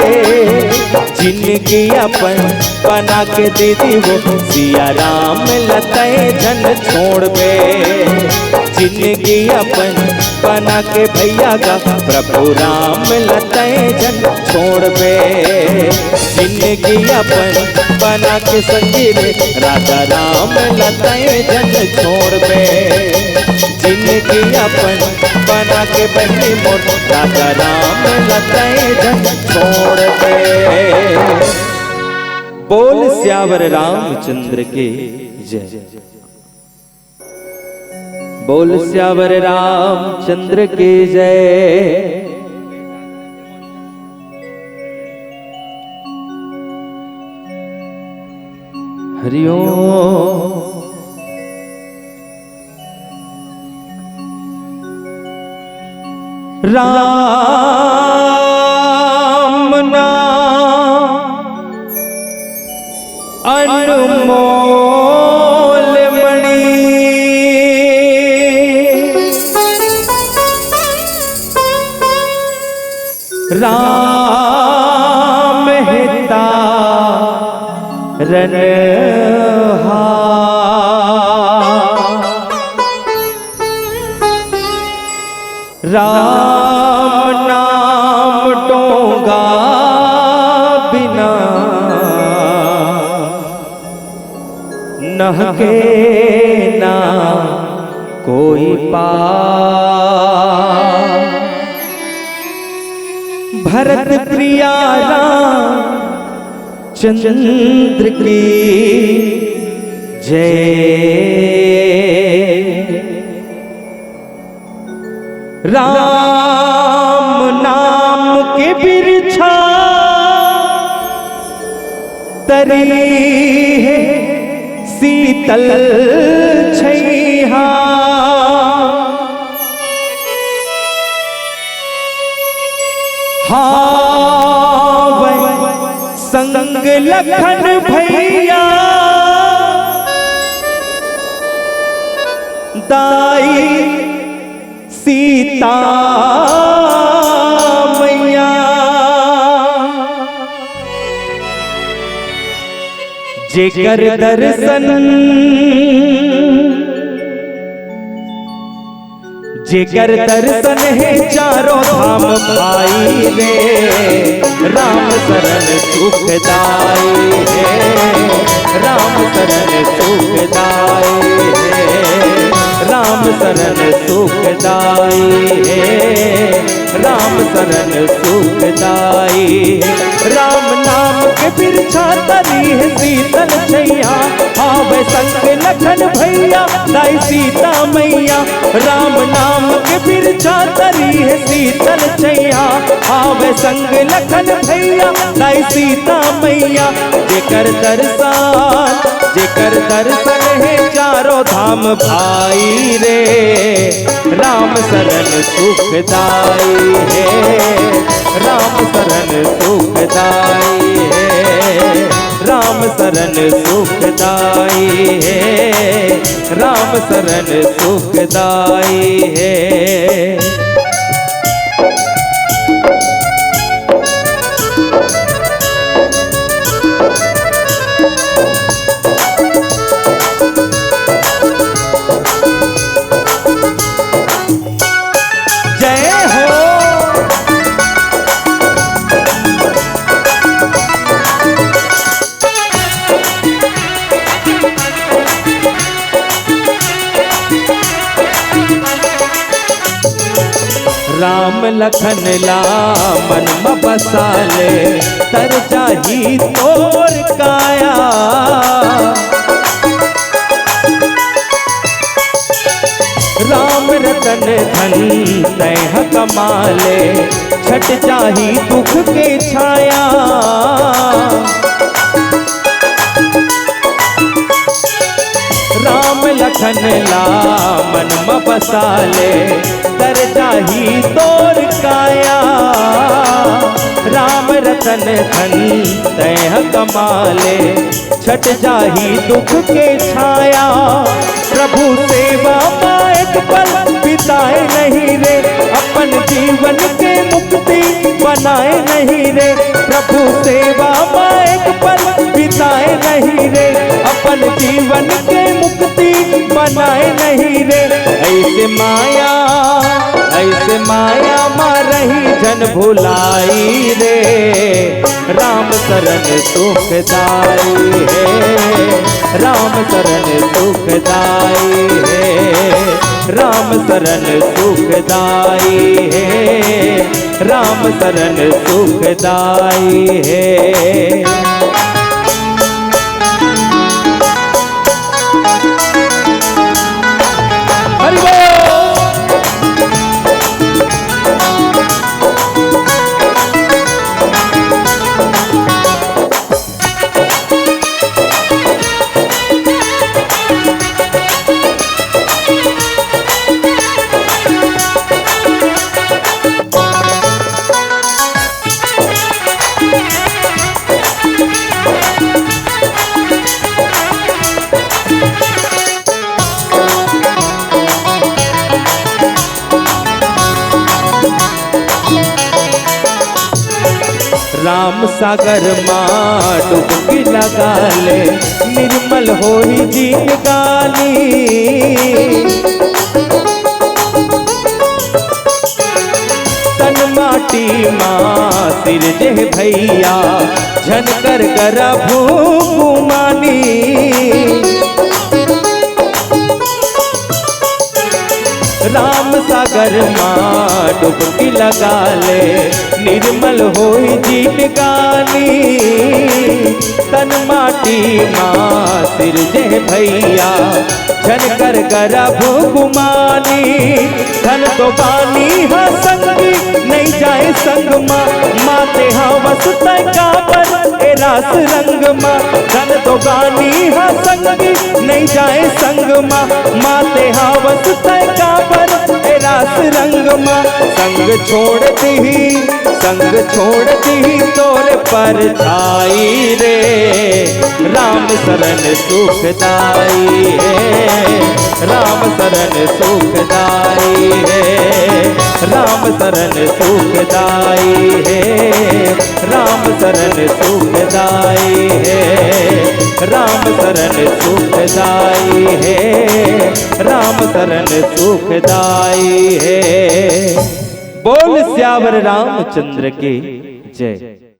जिनगी अपन बना के दीदी वो, सिया राम ल तै झन छोड़बे। जिनगी अपन बना के भैया गा, प्रभु राम ल तै झन छोड़बे। जिन जिनगी अपन बना के संगी रे, राधा राम ला तैं झन छोड़बे। जिनगी अपन बना के बहिनी मोर, राधा राम ला तैं झन छोड़बे। बोल सियावर रामचंद्र की जय। बोल सियावर रामचंद्र की जय। हरिओम। राम नाम अनमोल मणि। राम हिता रनहार। राम नाम टोंगा बिना नहके ना कोई पार। भरत प्रिया राम चंद्र की जय। राम नाम के बिरछा तरी है शीतल छैहा। हावै संग लखन भैया, दाई सीता मैया। जेकर दर्शन, जेकर दर्शन हे चारों धाम भाई रे, राम शरण सुखदाई हे, राम शरण सुखदाई हे, राम शरण सुखदाई हे। राम शरण सुखदाई हे। राम नाम के बिरछा तरी है शीतल छैया, हावै संग लखन भैया, दाई सीता मैया। राम नाम के बिरछा तरी है शीतल छैया, हावै संग लखन भैया, दाई सीता मैया। जेकर दर्शन, जेकर दर्शन हे चारों धाम भाई रे, राम शरण सुखदाई हे, राम शरण सुखदाई हे, राम शरण सुखदाई हे, राम शरण सुखदाई हे। जय हो। राम लखन ला मन म बसा ले, तर जाही तोर काया। राम रतन धन तैं ह कमा ले, छट जाही दुख के छाया। राम लखन ला मन म बसा ले, तर जाही तोर काया। राम रतन धन तैं ह कमा ले, छट जाही दुख के छाया। प्रभु सेवा मा एक पल बिताए नहीं रे, अपन जीवन के मुक्ति बनाए नहीं रे। प्रभु सेवा मा एक पल बिताए नहीं रे, अपन जीवन के मुक्ति बनाए नहीं रे। ऐसे माया, ऐसे माया मा रही झन भुलाई रे। राम शरण सुखदाई हे, राम शरण सुखदाई हे, राम शरण सुखदाई हे, राम शरण सुखदाई हे। हरि बोल। राम सागर मा डुबकी लगा ले, निर्मल होही जिनगानी। तन माटी मा सिरजे भैया, झन कर करबू गुमानी। राम सागर मा डुबकी लगा ले, निर्मल होई जिनगानी। तन माटी मा सिरजे भैया, झन कर करबू गुमानी। धन तो बानी हा संगी, नइ जाए संग मा, माते हा वसतय काबर ए रास रंग मा। धन तो बानी हा संगी, नइ जाए संग मा, माते हा वसतय काबर ए रास रंग मा। संग छोड़ दिही, संग छोड़ दिही तोर परछाई रे। राम शरण सुखदाई हे, राम शरण सुखदाई हे, राम शरण सुखदाई हे, राम शरण सुखदाई हे, राम शरण सुखदाई हे, राम शरण सुखदाई हे। बोल सियावर रामचंद्र की जय।